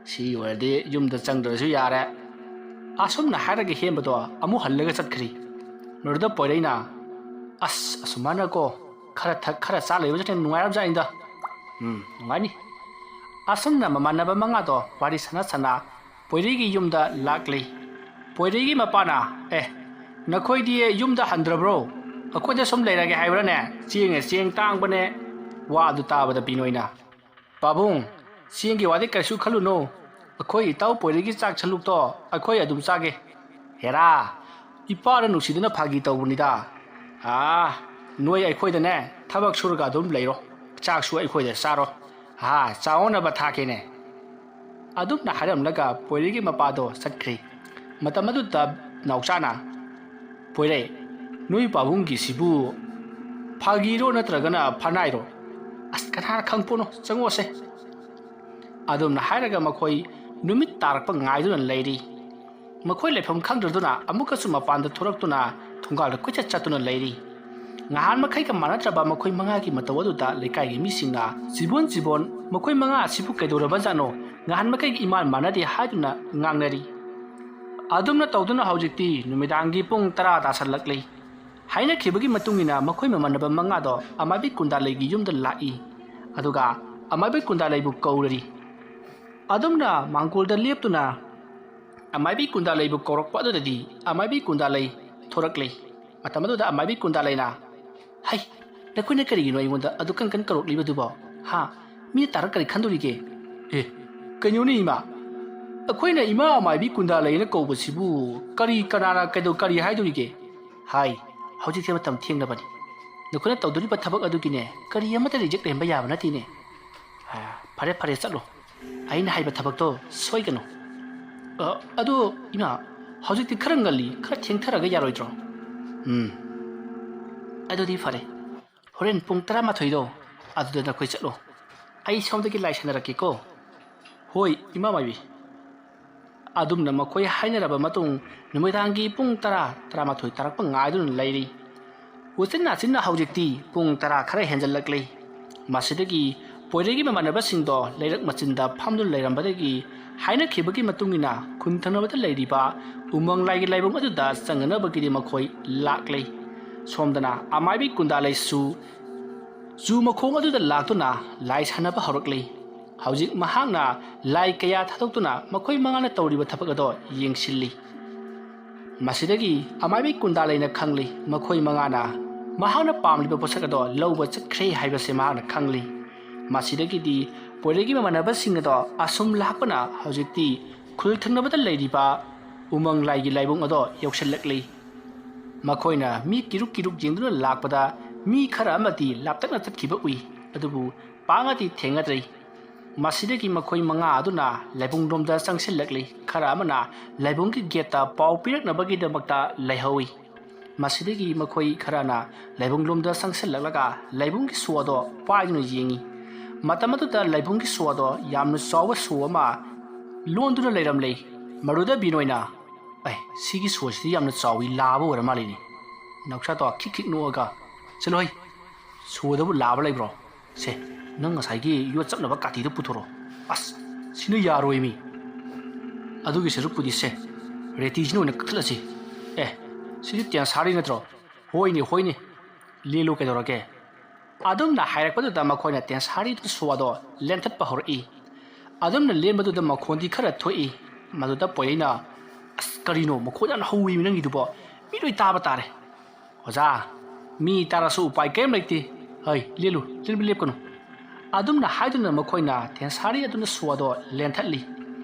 ꯁꯤ ꯑꯣꯏꯔꯗꯤ ꯌꯨꯝꯗ ꯆꯪꯗ꯭ꯔꯁꯨ ꯌꯥꯔꯦ꯫" ꯑꯁꯨꯝꯅ ꯍꯥꯏꯔꯒ ꯍꯦꯝꯕꯗꯣ ꯑꯃꯨꯛ ꯍꯜꯂꯒ ꯆꯠꯈ꯭ꯔꯤ꯫ ꯃꯗꯨꯗ ꯄꯣꯏꯔꯩꯅ, "ꯑꯁ, ꯑꯁꯨꯃꯥꯏꯅꯀꯣ, ꯈꯔ ꯊꯛ ꯈꯔ ꯆꯥ ꯂꯩꯕꯁꯤꯅ ꯅꯨꯡꯉꯥꯏꯔꯕꯖꯥꯠꯅꯤꯗ꯫" ꯎꯝ, ꯅꯨꯡꯉꯥꯏꯅꯤ꯫ ꯑꯁꯨꯝꯅ ꯃꯃꯥꯟꯅꯕ ꯃꯉꯥꯗꯣ ꯋꯥꯔꯤ ꯁꯥꯟꯅ ꯁꯥꯟꯅ ꯄꯣꯏꯔꯩꯒꯤ ꯌꯨꯝꯗ ꯂꯥꯛꯂꯤ꯫ ꯄꯣꯏꯔꯩꯒꯤ ꯃꯄꯥꯅ, "ꯑꯦ, ꯅꯈꯣꯏꯗꯤ ꯌꯨꯝꯗ ꯍꯟꯗ꯭ꯔꯕ꯭ꯔꯣ? ꯑꯩꯈꯣꯏꯗ ꯁꯨꯝ ꯂꯩꯔꯒꯦ ꯍꯥꯏꯕ꯭ꯔꯥꯅꯦ? ꯆꯦꯡꯅ ꯆꯦꯡ ꯇꯥꯡꯕꯅꯦ꯫" ꯋꯥ ꯑꯗꯨ ꯇꯥꯕꯗ ꯕꯤꯅꯣꯏꯅ, "ꯄꯥꯕꯨꯡ, ꯆꯦꯡꯒꯤ ꯋꯥꯗꯤ ꯀꯩꯁꯨ ꯈꯜꯂꯨꯅꯨ꯫ ꯑꯩꯈꯣꯏ ꯏꯇꯥꯎ ꯄꯣꯏꯔꯩꯒꯤ ꯆꯥꯛ ꯁꯂꯨꯛꯇꯣ ꯑꯩꯈꯣꯏ ꯑꯗꯨꯝ ꯆꯥꯒꯦ꯫" "ꯍꯦꯔꯥ, ꯏꯄꯥꯅ ꯅꯨꯡꯁꯤꯗꯨꯅ ꯐꯥꯒꯤ ꯇꯧꯕꯅꯤꯗ꯫ ꯑꯥ, ꯅꯣꯏ ꯑꯩꯈꯣꯏꯗꯅꯦ ꯊꯕꯛ ꯁꯨꯔꯒ ꯑꯗꯨꯝ ꯂꯩꯔꯣ꯫ ꯆꯥꯛꯁꯨ ꯑꯩꯈꯣꯏꯗ ꯆꯥꯔꯣ꯫ ꯍꯥ, ꯆꯥꯎꯅꯕ ꯊꯥꯛꯀꯦꯅꯦ꯫ ꯑꯗꯨꯝꯅ ꯍꯥꯏꯔꯝꯂꯒ ꯄꯣꯏꯔꯩꯒꯤ ꯃꯄꯥꯗꯣ ꯆꯠꯈ꯭ꯔꯦ꯫ ꯃꯇꯝ ꯑꯗꯨꯗ ꯅꯥꯎꯆꯥꯅ, "ꯄꯣꯏꯔꯩ, ꯅꯣꯏ ꯄꯥꯕꯨꯡꯒꯤꯁꯤꯕꯨ ꯐꯥꯒꯤꯔꯣ ꯅꯠꯇ꯭ꯔꯒꯅ ꯐꯅꯥꯏꯔꯣ? ꯑꯁ, ꯀꯅꯥꯅ ꯈꯪꯄꯣꯠꯅꯣ, ꯆꯪꯉꯣꯁꯦ"꯫ ꯑꯗꯨꯝꯅ ꯍꯥꯏꯔꯒ ꯃꯈꯣꯏ ꯅꯨꯃꯤꯠ ꯇꯥꯔꯛꯄ ꯉꯥꯏꯗꯨꯅ ꯂꯩꯔꯤ꯫ ꯃꯈꯣꯏ ꯂꯩꯐꯝ ꯈꯪꯗ꯭ꯔꯗꯨꯅ ꯑꯃꯨꯛꯀꯁꯨ ꯃꯄꯥꯟꯗ ꯊꯣꯔꯛꯇꯨꯅ ꯊꯣꯡꯒꯥꯜꯗ ꯀꯣꯏꯆꯠ ꯆꯠꯇꯨꯅ ꯂꯩꯔꯤ꯫ ꯉꯍꯥꯟ ꯃꯈꯩꯒ ꯃꯥꯟꯅꯗ꯭ꯔꯕ ꯃꯈꯣꯏ ꯃꯉꯥꯒꯤ ꯃꯇꯧ ꯑꯗꯨꯗ ꯂꯩꯀꯥꯏꯒꯤ ꯃꯤꯁꯤꯡꯅ, "ꯆꯤꯕꯣꯟ, ꯆꯤꯕꯣꯟ, ꯃꯈꯣꯏ ꯃꯉꯥ ꯑꯁꯤꯕꯨ ꯀꯩꯗꯧꯔꯕꯖꯥꯠꯅꯣ? ꯉꯍꯥꯟ ꯃꯈꯩꯒ ꯏꯃꯥꯟ ꯃꯥꯟꯅꯗꯦ" ꯍꯥꯏꯗꯨꯅ ꯉꯥꯡꯅꯔꯤ꯫ ꯑꯗꯨꯝꯅ ꯇꯧꯗꯨꯅ ꯍꯧꯖꯤꯛꯇꯤ ꯅꯨꯃꯤꯗꯥꯡꯒꯤ ꯄꯨꯡ ꯇꯔꯥ ꯇꯥꯁꯜꯂꯛꯂꯤ꯫ ꯍꯥꯏꯅꯈꯤꯕꯒꯤ ꯃꯇꯨꯡ ꯏꯟꯅ ꯃꯈꯣꯏ ꯃꯃꯥꯟꯅꯕ ꯃꯉꯥꯗꯣ ꯑꯃꯥꯏꯕꯤ ꯀꯨꯟꯗꯥꯂꯩꯒꯤ ꯌꯨꯝꯗ ꯂꯥꯛꯏ꯫ ꯑꯗꯨꯒ ꯑꯃꯥꯏꯕꯤ ꯀꯨꯟꯗꯥꯂꯩꯕꯨ ꯀꯧꯔꯔꯤ꯫ ꯑꯗꯨꯝꯅ ꯃꯥꯡꯒꯣꯜꯗ ꯂꯦꯞꯇꯨꯅ ꯑꯃꯥꯏꯕꯤ ꯀꯨꯟꯗꯥꯂꯩꯕꯨ ꯀꯧꯔꯛꯄ ꯑꯗꯨꯗꯗꯤ ꯑꯃꯥꯏꯕꯤ ꯀꯨꯟꯗꯥꯂꯩ ꯊꯣꯔꯛꯂꯦ꯫ ꯃꯇꯝ ꯑꯗꯨꯗ ꯑꯃꯥꯏꯕꯤ ꯀꯨꯟꯗꯥꯂꯩꯅ, "ꯍꯩ, ꯅꯈꯣꯏꯅ ꯀꯔꯤꯒꯤꯅꯣ ꯑꯩꯉꯣꯟꯗ ꯑꯗꯨ ꯀꯟ ꯀꯟ ꯀꯧꯔꯛꯂꯤꯕꯗꯨꯕꯣ? ꯍꯥ? ꯃꯤꯅ ꯇꯥꯔꯛ ꯀꯔꯤ ꯈꯟꯗꯣꯔꯤꯒꯦ?" "ꯑꯦ, ꯀꯩꯅꯣꯅꯦ ꯏꯃꯥ? ꯑꯩꯈꯣꯏꯅ ꯏꯃꯥ ꯑꯃꯥꯏꯕꯤ ꯀꯨꯟꯗꯥꯂꯩꯅ ꯀꯧꯕꯁꯤꯕꯨ ꯀꯔꯤ, ꯀꯅꯥꯅ ꯀꯩꯗꯧ-, ꯀꯔꯤ ꯍꯥꯏꯗꯣꯔꯤꯒꯦ?" "ꯍꯥꯏ, ꯍꯧꯖꯤꯛꯁꯦ ꯃꯇꯝ ꯊꯦꯡꯂꯕꯅꯤ꯫ ꯅꯈꯣꯏꯅ ꯇꯧꯗꯣꯔꯤꯕ ꯊꯕꯛ ꯑꯗꯨꯒꯤꯅꯦ, ꯀꯔꯤ ꯑꯃꯠꯇ ꯔꯤꯖꯦꯛ ꯂꯩꯍꯟꯕ ꯌꯥꯕ ꯅꯠꯇꯦꯅꯦ꯫ ꯑ, ꯐꯔꯦ, ꯐꯔꯦ, ꯆꯠꯂꯣ꯫ ꯑꯩꯅ ꯍꯥꯏꯕ ꯊꯕꯛꯇꯣ ꯁꯣꯏꯒꯅꯨ꯫ ꯑ, ꯑꯗꯣ ꯏꯃꯥ, ꯍꯧꯖꯤꯛꯇꯤ ꯈꯔ ꯉꯜꯂꯤ, ꯈꯔ ꯊꯦꯡꯊꯔꯒ ꯌꯥꯔꯣꯏꯗ꯭ꯔꯣ?" "ꯎꯝ, ꯑꯗꯨꯗꯤ ꯐꯔꯦ꯫ ꯍꯣꯔꯦꯟ ꯄꯨꯡ ꯇꯔꯥꯃꯥꯊꯣꯏꯗꯣ ꯑꯗꯨꯗ ꯅꯈꯣꯏ ꯆꯠꯂꯣ꯫ ꯑꯩ ꯁꯣꯝꯗꯒꯤ ꯂꯥꯏ ꯁꯥꯟꯅꯔꯛꯀꯦꯀꯣ꯫" "ꯍꯣꯏ, ꯏꯃꯥ ꯃꯥꯏꯕꯤ꯫" ꯑꯗꯨꯝꯅ ꯃꯈꯣꯏ ꯍꯥꯏꯅꯔꯕ ꯃꯇꯨꯡ ꯅꯨꯃꯤꯗꯥꯡꯒꯤ ꯄꯨꯡ ꯇꯔꯥ, ꯇꯔꯥꯃꯥꯊꯣꯏ ꯇꯥꯔꯛꯄ ꯉꯥꯏꯗꯨꯅ ꯂꯩꯔꯤ꯫ ꯎꯆꯤꯟ ꯅꯥꯆꯤꯟꯅ ꯍꯧꯖꯤꯛꯇꯤ ꯄꯨꯡ ꯇꯔꯥ ꯈꯔ ꯍꯦꯟꯖꯜꯂꯛꯂꯤ꯫ ꯃꯁꯤꯗꯒꯤ ꯄꯣꯏꯔꯩꯒꯤ ꯃꯃꯥꯟꯅꯕꯁꯤꯡꯗꯣ ꯂꯩꯔꯛ ꯃꯆꯤꯟꯗ ꯐꯝꯗꯨꯅ ꯂꯩꯔꯝꯕꯗꯒꯤ ꯍꯥꯏꯅꯈꯤꯕꯒꯤ ꯃꯇꯨꯡ ꯏꯟꯅ ꯈꯨꯟ ꯊꯪꯅꯕꯗ ꯂꯩꯔꯤꯕ ꯎꯃꯪ ꯂꯥꯏꯒꯤ ꯂꯥꯏꯕꯨꯡ ꯑꯗꯨꯗ ꯆꯪꯅꯅꯕꯒꯤꯗꯤ ꯃꯈꯣꯏ ꯂꯥꯛꯂꯦ꯫ ꯁꯣꯝꯗꯅ ꯑꯃꯥꯏꯕꯤ ꯀꯨꯟꯗꯥꯂꯩꯁꯨ ꯖꯨ ꯃꯈꯣꯡ ꯑꯗꯨꯗ ꯂꯥꯛꯇꯨꯅ ꯂꯥꯏ ꯁꯥꯟꯅꯕ ꯍꯧꯔꯛꯂꯤ꯫ ꯍꯧꯖꯤꯛ ꯃꯍꯥꯛꯅ ꯂꯥꯏ ꯀꯌꯥ ꯊꯥꯗꯣꯛꯇꯨꯅ ꯃꯈꯣꯏ ꯃꯉꯥꯅ ꯇꯧꯔꯤꯕ ꯊꯕꯛ ꯑꯗꯣ ꯌꯦꯡꯁꯤꯜꯂꯤ꯫ ꯃꯁꯤꯗꯒꯤ ꯑꯃꯥꯏꯕꯤ ꯀꯨꯟꯗꯥꯂꯩꯅ ꯈꯪꯂꯤ, ꯃꯈꯣꯏ ꯃꯉꯥꯅ ꯃꯍꯥꯛꯅ ꯄꯥꯝꯂꯤꯕ ꯄꯣꯠꯁꯛ ꯑꯗꯣ ꯂꯧꯕ ꯆꯠꯈ꯭ꯔꯦ ꯍꯥꯏꯕꯁꯦ ꯃꯍꯥꯛꯅ ꯈꯪꯂꯤ꯫ ꯃꯁꯤꯗꯒꯤꯗꯤ ꯄꯣꯏꯔꯩꯒꯤ ꯃꯃꯥꯟꯅꯕꯁꯤꯡ ꯑꯗꯣ ꯑꯁꯨꯝ ꯂꯥꯛꯄꯅ ꯍꯧꯖꯤꯛꯇꯤ ꯈꯨꯜ ꯊꯪꯅꯕꯗ ꯂꯩꯔꯤꯕ ꯎꯃꯪ ꯂꯥꯏꯒꯤ ꯂꯥꯏꯕꯨꯡ ꯑꯗꯣ ꯌꯧꯁꯤꯜꯂꯛꯂꯤ꯫ ꯃꯈꯣꯏꯅ ꯃꯤ ꯀꯤꯔꯨꯛ ꯀꯤꯔꯨꯛ ꯌꯦꯡꯗꯨꯅ ꯂꯥꯛꯄꯗ ꯃꯤ ꯈꯔ ꯑꯃꯗꯤ ꯂꯥꯞꯇꯛꯅ ꯆꯠꯈꯤꯕ ꯎꯏ꯫ ꯑꯗꯨꯕꯨ ꯄꯥꯛꯅꯗꯤ ꯊꯦꯡꯅꯗ꯭ꯔꯤ꯫ ꯃꯁꯤꯗꯒꯤ ꯃꯈꯣꯏ ꯃꯉꯥ ꯑꯗꯨꯅ ꯂꯥꯏꯕꯨꯡꯂꯣꯝꯗ ꯆꯪꯁꯤꯜꯂꯛꯂꯤ꯫ ꯈꯔ ꯑꯃꯅ ꯂꯥꯏꯕꯨꯡꯒꯤ ꯒꯦꯠꯇ ꯄꯥꯎ ꯄꯤꯔꯛꯅꯕꯒꯤꯗꯃꯛꯇ ꯂꯩꯍꯧꯏ꯫ ꯃꯁꯤꯗꯒꯤ ꯃꯈꯣꯏ ꯈꯔꯅ ꯂꯥꯏꯕꯨꯡꯂꯣꯝꯗ ꯆꯪꯁꯤꯜꯂꯛꯂꯒ ꯂꯥꯏꯕꯨꯡꯒꯤ ꯁꯣ ꯑꯗꯣ ꯄꯥꯏꯗꯨꯅ ꯌꯦꯡꯏ꯫ ꯃꯇꯝ ꯑꯗꯨꯗ ꯂꯥꯏꯕꯨꯡꯒꯤ ꯁꯣ ꯑꯗꯣ ꯌꯥꯝꯅ ꯆꯥꯎꯕ ꯁꯣ ꯑꯃ ꯂꯣꯟꯗꯨꯅ ꯂꯩꯔꯝꯂꯦ꯫ ꯃꯗꯨꯗ ꯕꯤꯅꯣꯏꯅ, "ꯑꯦ, ꯁꯤꯒꯤ ꯁꯣꯁꯤꯗꯤ ꯌꯥꯝꯅ ꯆꯥꯎꯏ, ꯂꯥꯕ ꯑꯣꯏꯔ ꯃꯥꯜꯂꯤꯅꯦ"꯫ ꯅꯥꯎꯆꯥꯗꯣ ꯈꯤꯛ ꯈꯤꯛ ꯅꯣꯛꯑꯒ, "ꯆꯠꯂꯣꯍꯩ, ꯁꯣꯗꯕꯨ ꯂꯥꯕ ꯂꯩꯕ꯭ꯔꯣ? ꯁꯦ, ꯅꯪ ꯉꯁꯥꯏꯒꯤ ꯌꯣꯠ ꯆꯞꯅꯕ ꯀꯥꯇꯤꯗꯨ ꯄꯨꯊꯣꯔꯛꯑꯣ꯫ ꯑꯁ, ꯁꯤꯅ ꯌꯥꯔꯣꯏꯃꯤ꯫ ꯑꯗꯨꯒꯤ ꯁꯔꯨꯛꯄꯨꯗꯤ ꯁꯦ, ꯔꯦꯇꯤꯁꯤꯅ ꯑꯣꯏꯅ ꯀꯛꯊꯠꯂꯁꯤ꯫ ꯑꯦ, ꯁꯤꯗꯤ ꯇꯦꯟꯁꯥꯔꯤ ꯅꯠꯇ꯭ꯔꯣ? ꯍꯣꯏꯅꯦ, ꯍꯣꯏꯅꯦ, ꯂꯦꯜꯂꯨ ꯀꯩꯗꯧꯔꯒꯦ?" ꯑꯗꯨꯝꯅ ꯍꯥꯏꯔꯛꯄꯗꯨꯗ ꯃꯈꯣꯏꯅ ꯇꯦꯟꯁꯥꯔꯤꯗꯨ ꯁꯣꯗꯣ ꯂꯦꯟꯊꯠꯄ ꯍꯧꯔꯛꯏ꯫ ꯑꯗꯨꯝꯅ ꯂꯦꯟꯕꯗꯨꯗ ꯃꯈꯣꯟꯗꯤ ꯈꯔ ꯊꯣꯛꯏ꯫ ꯃꯗꯨꯗ ꯄꯣꯌꯩꯅ, "ꯑꯁ, ꯀꯔꯤꯅꯣ? ꯃꯈꯣꯟ ꯌꯥꯝꯅ ꯍꯧꯋꯤ ꯅꯪꯒꯤꯗꯨꯕꯣ꯫ ꯃꯤ ꯂꯣꯏ ꯇꯥꯕ ꯇꯥꯔꯦ꯫" "ꯑꯣꯖꯥ, ꯃꯤ ꯇꯥꯔꯁꯨ ꯎꯄꯥꯏ ꯀꯔꯤꯝ ꯂꯩꯇꯦ꯫ ꯍꯩ, ꯂꯦꯜꯂꯨ, ꯂꯦꯟꯕ ꯂꯦꯞꯀꯅꯨ꯫" ꯑꯗꯨꯝꯅ ꯍꯥꯏꯗꯨꯅ ꯃꯈꯣꯏꯅ ꯇꯦꯟꯁꯥꯔꯤ ꯑꯗꯨꯅ ꯁꯣꯗꯣ ꯂꯦꯟꯊꯠꯂꯤ꯫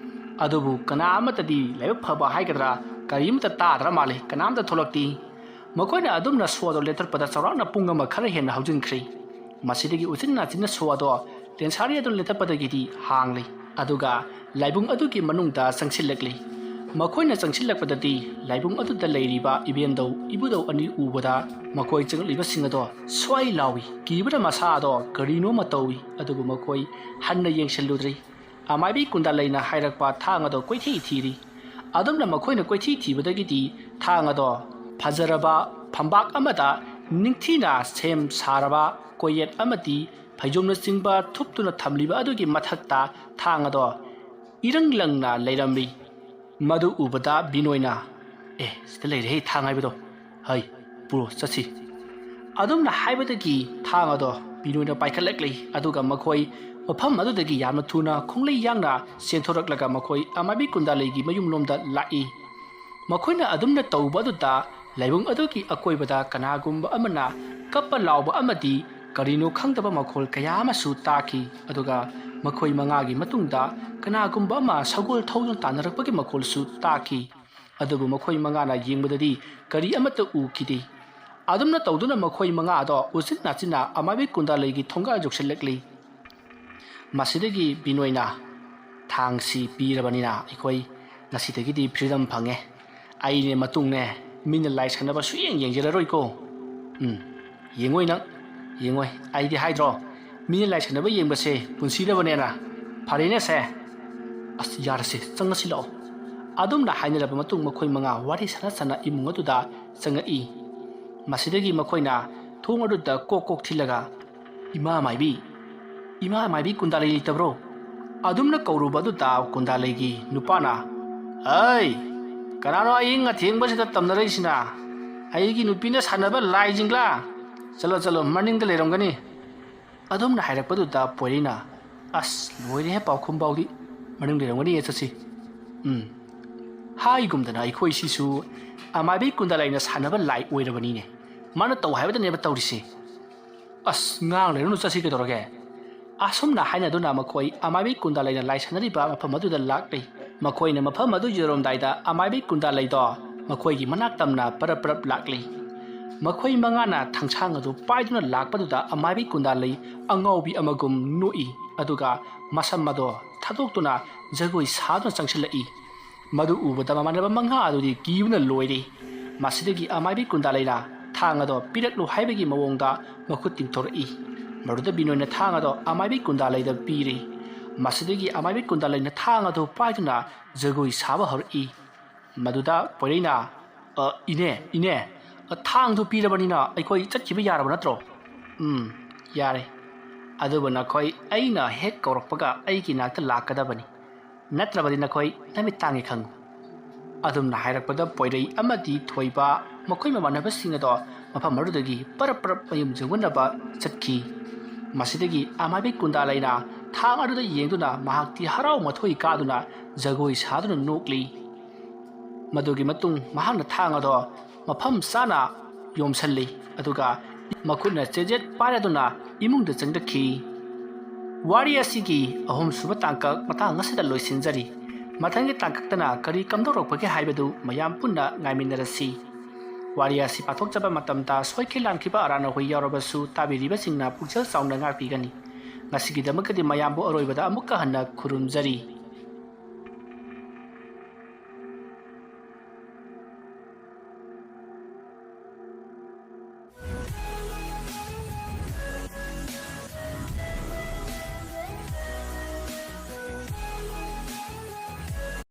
ꯑꯗꯨꯕꯨ ꯀꯅꯥ ꯑꯃꯠꯇꯗꯤ ꯂꯥꯏꯕꯛ ꯐꯕ ꯍꯥꯏꯒꯗ꯭ꯔꯥ, ꯀꯔꯤꯝꯇ ꯇꯥꯗ꯭ꯔ ꯃꯥꯜꯂꯤ, ꯀꯅꯥꯝꯇ ꯊꯣꯛꯂꯛꯇꯦ꯫ ꯃꯈꯣꯏꯅ ꯑꯗꯨꯝꯅ ꯁꯣꯗꯣ ꯂꯦꯟꯊꯠꯄꯗ ꯆꯥꯎꯔꯥꯛꯅ ꯄꯨꯡ ꯑꯃ ꯈꯔ ꯍꯦꯟꯅ ꯍꯧꯖꯤꯟꯈ꯭ꯔꯦ꯫ ꯃꯁꯤꯗꯒꯤ ꯎꯆꯤꯟ ꯅꯥꯆꯤꯟꯅ ꯁꯣꯗꯣ ꯇꯦꯟꯁꯥꯔꯤ ꯑꯗꯨꯅ ꯂꯦꯟꯊꯠꯄꯗꯒꯤꯗꯤ ꯍꯥꯡꯂꯤ꯫ ꯑꯗꯨꯒ ꯂꯥꯏꯕꯨꯡ ꯑꯗꯨꯒꯤ ꯃꯅꯨꯡꯗ ꯆꯪꯁꯤꯜꯂꯛꯂꯤ꯫ ꯃꯈꯣꯏꯅ ꯆꯪꯁꯤꯜꯂꯛꯄꯗꯗꯤ ꯂꯥꯏꯕꯨꯡ ꯑꯗꯨꯗ ꯂꯩꯔꯤꯕ ꯏꯕꯦꯟꯗꯧ, ꯏꯕꯨꯙꯧ ꯑꯅꯤ ꯎꯕꯗ ꯃꯈꯣꯏ ꯆꯪꯂꯛꯂꯤꯕꯁꯤꯡ ꯑꯗꯣ ꯁ꯭ꯋꯥꯏ ꯂꯥꯎꯏ꯫ ꯀꯤꯕꯅ ꯃꯁꯥ ꯑꯗꯣ ꯀꯔꯤꯅꯣꯃ ꯇꯧꯏ, ꯑꯗꯨꯕꯨ ꯃꯈꯣꯏ ꯍꯟꯅ ꯌꯦꯡꯁꯤꯜꯂꯨꯗ꯭ꯔꯤ꯫ ꯑꯃꯥꯏꯕꯤ ꯀꯨꯟꯗꯥꯂꯩꯅ ꯍꯥꯏꯔꯛꯄ ꯊꯥꯡ ꯑꯗꯣ ꯀꯣꯏꯊꯤ ꯊꯤꯔꯤ꯫ ꯑꯗꯨꯝꯅ ꯃꯈꯣꯏꯅ ꯀꯣꯏꯊꯤ ꯊꯤꯕꯗꯒꯤꯗꯤ ꯊꯥꯡ ꯑꯗꯣ ꯐꯖꯔꯕ ꯐꯝꯕꯥꯛ ꯑꯃꯗ ꯅꯤꯡꯊꯤꯅ ꯁꯦꯝ ꯁꯥꯔꯕ ꯀꯣꯌꯦꯠ ꯑꯃꯗꯤ ꯐꯩꯖꯣꯝꯅꯆꯤꯡꯕ ꯊꯨꯞꯇꯨꯅ ꯊꯝꯂꯤꯕ ꯑꯗꯨꯒꯤ ꯃꯊꯛꯇ ꯊꯥꯡ ꯑꯗꯣ ꯏꯔꯪ ꯂꯪꯅ ꯂꯩꯔꯝꯃꯤ꯫ ꯃꯗꯨ ꯎꯕꯗ ꯕꯤꯅꯣꯏꯅ, "ꯑꯦ, ꯁꯤꯗ ꯂꯩꯔꯦꯍꯦ ꯊꯥꯡ ꯍꯥꯏꯕꯗꯣ꯫ ꯍꯩ, ꯄꯨꯔꯣ, ꯆꯠꯁꯤ꯫" ꯑꯗꯨꯝꯅ ꯍꯥꯏꯕꯗꯒꯤ ꯊꯥꯡ ꯑꯗꯣ ꯕꯤꯅꯣꯏꯅ ꯄꯥꯏꯈꯠꯂꯛꯂꯤ꯫ ꯑꯗꯨꯒ ꯃꯈꯣꯏ ꯃꯐꯝ ꯑꯗꯨꯗꯒꯤ ꯌꯥꯝꯅ ꯊꯨꯅ ꯈꯣꯡꯂꯩ ꯌꯥꯡꯅ ꯆꯦꯟꯊꯣꯔꯛꯂꯒ ꯃꯈꯣꯏ ꯑꯃꯥꯏꯕꯤ ꯀꯨꯟꯗꯥꯂꯩꯒꯤ ꯃꯌꯨꯝꯂꯣꯝꯗ ꯂꯥꯛꯏ꯫ ꯃꯈꯣꯏꯅ ꯑꯗꯨꯝꯅ ꯇꯧꯕ ꯑꯗꯨꯗ ꯂꯥꯏꯕꯨꯡ ꯑꯗꯨꯒꯤ ꯑꯀꯣꯏꯕꯗ ꯀꯅꯥꯒꯨꯝꯕ ꯑꯃꯅ ꯀꯞꯄ ꯂꯥꯎꯕ ꯑꯃꯗꯤ ꯀꯔꯤꯅꯣ ꯈꯪꯗꯕ ꯃꯈꯣꯜ ꯀꯌꯥ ꯑꯃꯁꯨ ꯇꯥꯈꯤ꯫ ꯑꯗꯨꯒ ꯃꯈꯣꯏ ꯃꯉꯥꯒꯤ ꯃꯇꯨꯡꯗ ꯀꯅꯥꯒꯨꯝꯕ ꯑꯃ ꯁꯒꯣꯜ ꯊꯧꯗꯨꯅ ꯇꯥꯟꯅꯔꯛꯄꯒꯤ ꯃꯈꯣꯜꯁꯨ ꯇꯥꯈꯤ꯫ ꯑꯗꯨꯕꯨ ꯃꯈꯣꯏ ꯃꯉꯥꯅ ꯌꯦꯡꯕꯗꯗꯤ ꯀꯔꯤ ꯑꯃꯠꯇ ꯎꯈꯤꯗꯦ꯫ ꯑꯗꯨꯝꯅ ꯇꯧꯗꯨꯅ ꯃꯈꯣꯏ ꯃꯉꯥ ꯑꯗꯣ ꯎꯆꯤꯟ ꯅꯥꯆꯤꯟꯅ ꯑꯃꯥꯏꯕꯤ ꯀꯨꯟꯗꯥꯂꯩꯒꯤ ꯊꯣꯡꯒꯥꯜ ꯌꯧꯁꯤꯜꯂꯛꯂꯤ꯫ ꯃꯁꯤꯗꯒꯤ ꯕꯤꯅꯣꯏꯅ, "ꯊꯥꯡꯁꯤ ꯄꯤꯔꯕꯅꯤꯅ ꯑꯩꯈꯣꯏ ꯉꯁꯤꯗꯒꯤꯗꯤ freedom ꯐꯪꯉꯦ꯫ ꯑꯩꯅꯦ ꯃꯇꯨꯡꯅꯦ ꯃꯤꯅ ꯂꯥꯏ ꯁꯥꯟꯅꯕ ꯁꯨꯌꯦꯡ ꯌꯦꯡꯖꯔꯔꯣꯏꯀꯣ꯫" "ꯎꯝ, ꯌꯦꯡꯉꯣꯏ ꯅꯪ, ꯌꯦꯡꯉꯣꯏ꯫ ꯑꯩꯗꯤ ꯍꯥꯏꯗ꯭ꯔꯣ, ꯃꯤꯅ ꯂꯥꯏ ꯁꯥꯟꯅꯕ ꯌꯦꯡꯕꯁꯦ ꯄꯨꯟꯁꯤꯗꯕꯅꯦꯅ꯫ ꯐꯔꯦꯅꯦ ꯁꯦ꯫ ꯑꯁ, ꯌꯥꯔꯁꯦ, ꯆꯪꯉꯁꯤ ꯂꯥꯛꯑꯣ꯫" ꯑꯗꯨꯝꯅ ꯍꯥꯏꯅꯔꯕ ꯃꯇꯨꯡ ꯃꯈꯣꯏ ꯃꯉꯥ ꯋꯥꯔꯤ ꯁꯥꯟꯅ ꯁꯥꯟꯅ ꯏꯃꯨꯡ ꯑꯗꯨꯗ ꯆꯪꯉꯛꯏ꯫ ꯃꯁꯤꯗꯒꯤ ꯃꯈꯣꯏꯅ ꯊꯣꯡ ꯑꯗꯨꯗ ꯀꯣꯛ ꯀꯣꯛ ꯊꯤꯜꯂꯒ, "ꯏꯃꯥ ꯃꯥꯏꯕꯤ, ꯏꯃꯥ ꯃꯥꯏꯕꯤ ꯀꯨꯟꯗꯥꯂꯩ ꯂꯩꯇꯕ꯭ꯔꯣ?" ꯑꯗꯨꯝꯅ ꯀꯧꯔꯨꯕ ꯑꯗꯨꯗ ꯀꯨꯟꯗꯥꯂꯩꯒꯤ ꯅꯨꯄꯥꯅ, "ꯑꯩ, ꯀꯅꯥꯅꯣ ꯑꯍꯤꯡ ꯑꯊꯦꯡꯕꯁꯤꯗ ꯇꯝꯅꯔꯛꯏꯁꯤꯅ? ꯑꯩꯒꯤ ꯅꯨꯄꯤꯅ ꯁꯥꯟꯅꯕ ꯂꯥꯏꯁꯤꯡꯂꯥ? ꯆꯠꯂꯣ, ꯆꯠꯂꯣ, ꯃꯅꯤꯡꯗ ꯂꯩꯔꯝꯒꯅꯤ꯫" ꯑꯗꯨꯝꯅ ꯍꯥꯏꯔꯛꯄꯗꯨꯗ ꯄꯣꯏꯔꯩꯅ, "ꯑꯁ, ꯂꯣꯏꯔꯦꯍꯦ, ꯄꯥꯎꯈꯨꯝ ꯐꯥꯎꯗꯤ꯫ ꯃꯅꯤꯡ ꯂꯩꯔꯝꯒꯅꯤ, ꯆꯠꯁꯤ꯫" ꯎꯝ, ꯍꯥꯏꯒꯨꯝꯗꯅ ꯑꯩꯈꯣꯏꯁꯤꯁꯨ ꯑꯃꯥꯏꯕꯤ ꯀꯨꯟꯗꯥꯂꯩꯅ ꯁꯥꯟꯅꯕ ꯂꯥꯏ ꯑꯣꯏꯔꯕꯅꯤꯅꯦ꯫ ꯃꯥꯅ ꯇꯧ ꯍꯥꯏꯕꯗꯅꯦꯕ ꯇꯧꯔꯤꯁꯦ꯫ "ꯑꯁ, ꯉꯥꯡ ꯂꯩꯔꯨꯅꯨ, ꯆꯠꯁꯤ ꯀꯩꯗꯧꯔꯒꯦ?" ꯑꯁꯨꯝꯅ ꯍꯥꯏꯅꯗꯨꯅ ꯃꯈꯣꯏ ꯑꯃꯥꯏꯕꯤ ꯀꯨꯟꯗꯥꯂꯩꯅ ꯂꯥꯏ ꯁꯥꯟꯅꯔꯤꯕ ꯃꯐꯝ ꯑꯗꯨꯗ ꯂꯥꯛꯂꯤ꯫ ꯃꯈꯣꯏꯅ ꯃꯐꯝ ꯑꯗꯨ ꯌꯧꯔꯝꯗꯥꯏꯗ ꯑꯃꯥꯏꯕꯤ ꯀꯨꯟꯗꯥꯂꯩꯗꯣ ꯃꯈꯣꯏꯒꯤ ꯃꯅꯥꯛ ꯇꯝꯅ ꯄꯔꯞ ꯄꯔꯞ ꯂꯥꯛꯂꯤ꯫ ꯃꯈꯣꯏ ꯃꯉꯥꯅ ꯊꯥꯡꯁꯥꯡ ꯑꯗꯨ ꯄꯥꯏꯗꯨꯅ ꯂꯥꯛꯄꯗꯨꯗ ꯑꯃꯥꯏꯕꯤ ꯀꯨꯟꯗꯥꯂꯩ ꯑꯉꯥꯎꯕꯤ ꯑꯃꯒꯨꯝ ꯅꯣꯛꯏ, ꯑꯗꯨꯒ ꯃꯁꯝ ꯑꯗꯣ ꯊꯥꯗꯣꯛꯇꯨꯅ ꯖꯒꯣꯏ ꯁꯥꯗꯨꯅ ꯆꯪꯁꯤꯜꯂꯛꯏ꯫ ꯃꯗꯨ ꯎꯕꯗ ꯃꯃꯥꯟꯅꯕ ꯃꯉꯥ ꯑꯗꯨꯗꯤ ꯀꯤꯕꯅ ꯂꯣꯏꯔꯦ꯫ ꯃꯁꯤꯗꯒꯤ ꯑꯃꯥꯏꯕꯤ ꯀꯨꯟꯗꯥꯂꯩꯅ ꯊꯥꯡ ꯑꯗꯣ ꯄꯤꯔꯛꯂꯨ ꯍꯥꯏꯕꯒꯤ ꯃꯑꯣꯡꯗ ꯃꯈꯨꯠ ꯇꯤꯡꯊꯣꯔꯛꯏ꯫ ꯃꯗꯨꯗ ꯕꯤꯅꯣꯏꯅ ꯊꯥꯡ ꯑꯗꯣ ꯑꯃꯥꯏꯕꯤ ꯀꯨꯟꯗꯥꯂꯩꯗ ꯄꯤꯔꯦ꯫ ꯃꯁꯤꯗꯒꯤ ꯑꯃꯥꯏꯕꯤ ꯀꯨꯟꯗꯥꯂꯩꯅ ꯊꯥꯡ ꯑꯗꯨ ꯄꯥꯏꯗꯨꯅ ꯖꯒꯣꯏ ꯁꯥꯕ ꯍꯧꯔꯛꯏ꯫ ꯃꯗꯨꯗ ꯄꯣꯏꯔꯩꯅ, "ꯑ, ꯏꯅꯦ, ꯏꯅꯦ, ꯑ, ꯊꯥꯡꯗꯨ ꯄꯤꯔꯕꯅꯤꯅ ꯑꯩꯈꯣꯏ ꯆꯠꯈꯤꯕ ꯌꯥꯔꯕ ꯅꯠꯇ꯭ꯔꯣ?" "ꯎꯝ, ꯌꯥꯔꯦ꯫ ꯑꯗꯨꯕꯨ ꯅꯈꯣꯏ ꯑꯩꯅ ꯍꯦꯛ ꯀꯧꯔꯛꯄꯒ ꯑꯩꯒꯤ ꯅꯥꯛꯇ ꯂꯥꯛꯀꯗꯕꯅꯤ, ꯅꯠꯇ꯭ꯔꯕꯗꯤ ꯅꯈꯣꯏ ꯅꯃꯤꯠ ꯇꯥꯡꯉꯦ ꯈꯪꯉꯨ꯫" ꯑꯗꯨꯝꯅ ꯍꯥꯏꯔꯛꯄꯗ ꯄꯣꯏꯔꯩ ꯑꯃꯗꯤ ꯊꯣꯏꯕ ꯃꯈꯣꯏ ꯃꯃꯥꯟꯅꯕꯁꯤꯡ ꯑꯗꯣ ꯃꯐꯝ ꯑꯗꯨꯗꯒꯤ ꯄꯔꯞ ꯄꯔꯞ ꯃꯌꯨꯝ ꯌꯧꯅꯅꯕ ꯆꯠꯈꯤ꯫ ꯃꯁꯤꯗꯒꯤ ꯑꯃꯥꯏꯕꯤ ꯀꯨꯟꯗꯥꯂꯩꯅ ꯊꯥꯡ ꯑꯗꯨꯗ ꯌꯦꯡꯗꯨꯅ ꯃꯍꯥꯛꯇꯤ ꯍꯔꯥꯎ ꯃꯊꯣꯏ ꯀꯥꯗꯨꯅ ꯖꯒꯣꯏ ꯁꯥꯗꯨꯅ ꯅꯣꯛꯂꯤ꯫ ꯃꯗꯨꯒꯤ ꯃꯇꯨꯡ ꯃꯍꯥꯛꯅ ꯊꯥꯡ ꯑꯗꯣ ꯃꯐꯝ ꯆꯥꯅ ꯌꯣꯝꯁꯜꯂꯤ, ꯑꯗꯨꯒ ꯃꯈꯨꯠꯅ ꯆꯦꯖꯦꯠ ꯄꯥꯏꯔꯗꯨꯅ ꯏꯃꯨꯡꯗ ꯆꯪꯂꯛꯈꯤ꯫ ꯋꯥꯔꯤ ꯑꯁꯤꯒꯤ ꯑꯍꯨꯝꯁꯨꯕ ꯇꯥꯡꯀꯛ ꯃꯇꯥꯡ ꯑꯁꯤꯗ ꯂꯣꯏꯁꯤꯟꯖꯔꯤ꯫ ꯃꯊꯪꯒꯤ ꯇꯥꯡꯀꯛꯇꯅ ꯀꯔꯤ ꯀꯝꯗꯧꯔꯛꯄꯒꯦ ꯍꯥꯏꯕꯗꯨ ꯃꯌꯥꯝ ꯄꯨꯟꯅ ꯉꯥꯏꯃꯤꯟꯅꯔꯁꯤ꯫ ꯋꯥꯔꯤ ꯑꯁꯤ ꯄꯥꯊꯣꯛꯆꯕ ꯃꯇꯝꯗ ꯁꯣꯏꯈꯤ ꯂꯥꯟꯈꯤꯕ ꯑꯔꯥꯟ ꯑꯍꯣꯏ ꯌꯥꯎꯔꯕꯁꯨ ꯇꯥꯕꯤꯔꯤꯕꯁꯤꯡꯅ ꯄꯨꯛꯆꯦꯜ ꯆꯥꯎꯅ ꯉꯥꯛꯄꯤꯒꯅꯤ꯫ ꯉꯁꯤꯒꯤꯗꯃꯛꯇꯗꯤ ꯃꯌꯥꯝꯕꯨ ꯑꯔꯣꯏꯕꯗ ꯑꯃꯨꯛꯀ ꯍꯟꯅ ꯈꯨꯔꯨꯝꯖꯔꯤ꯫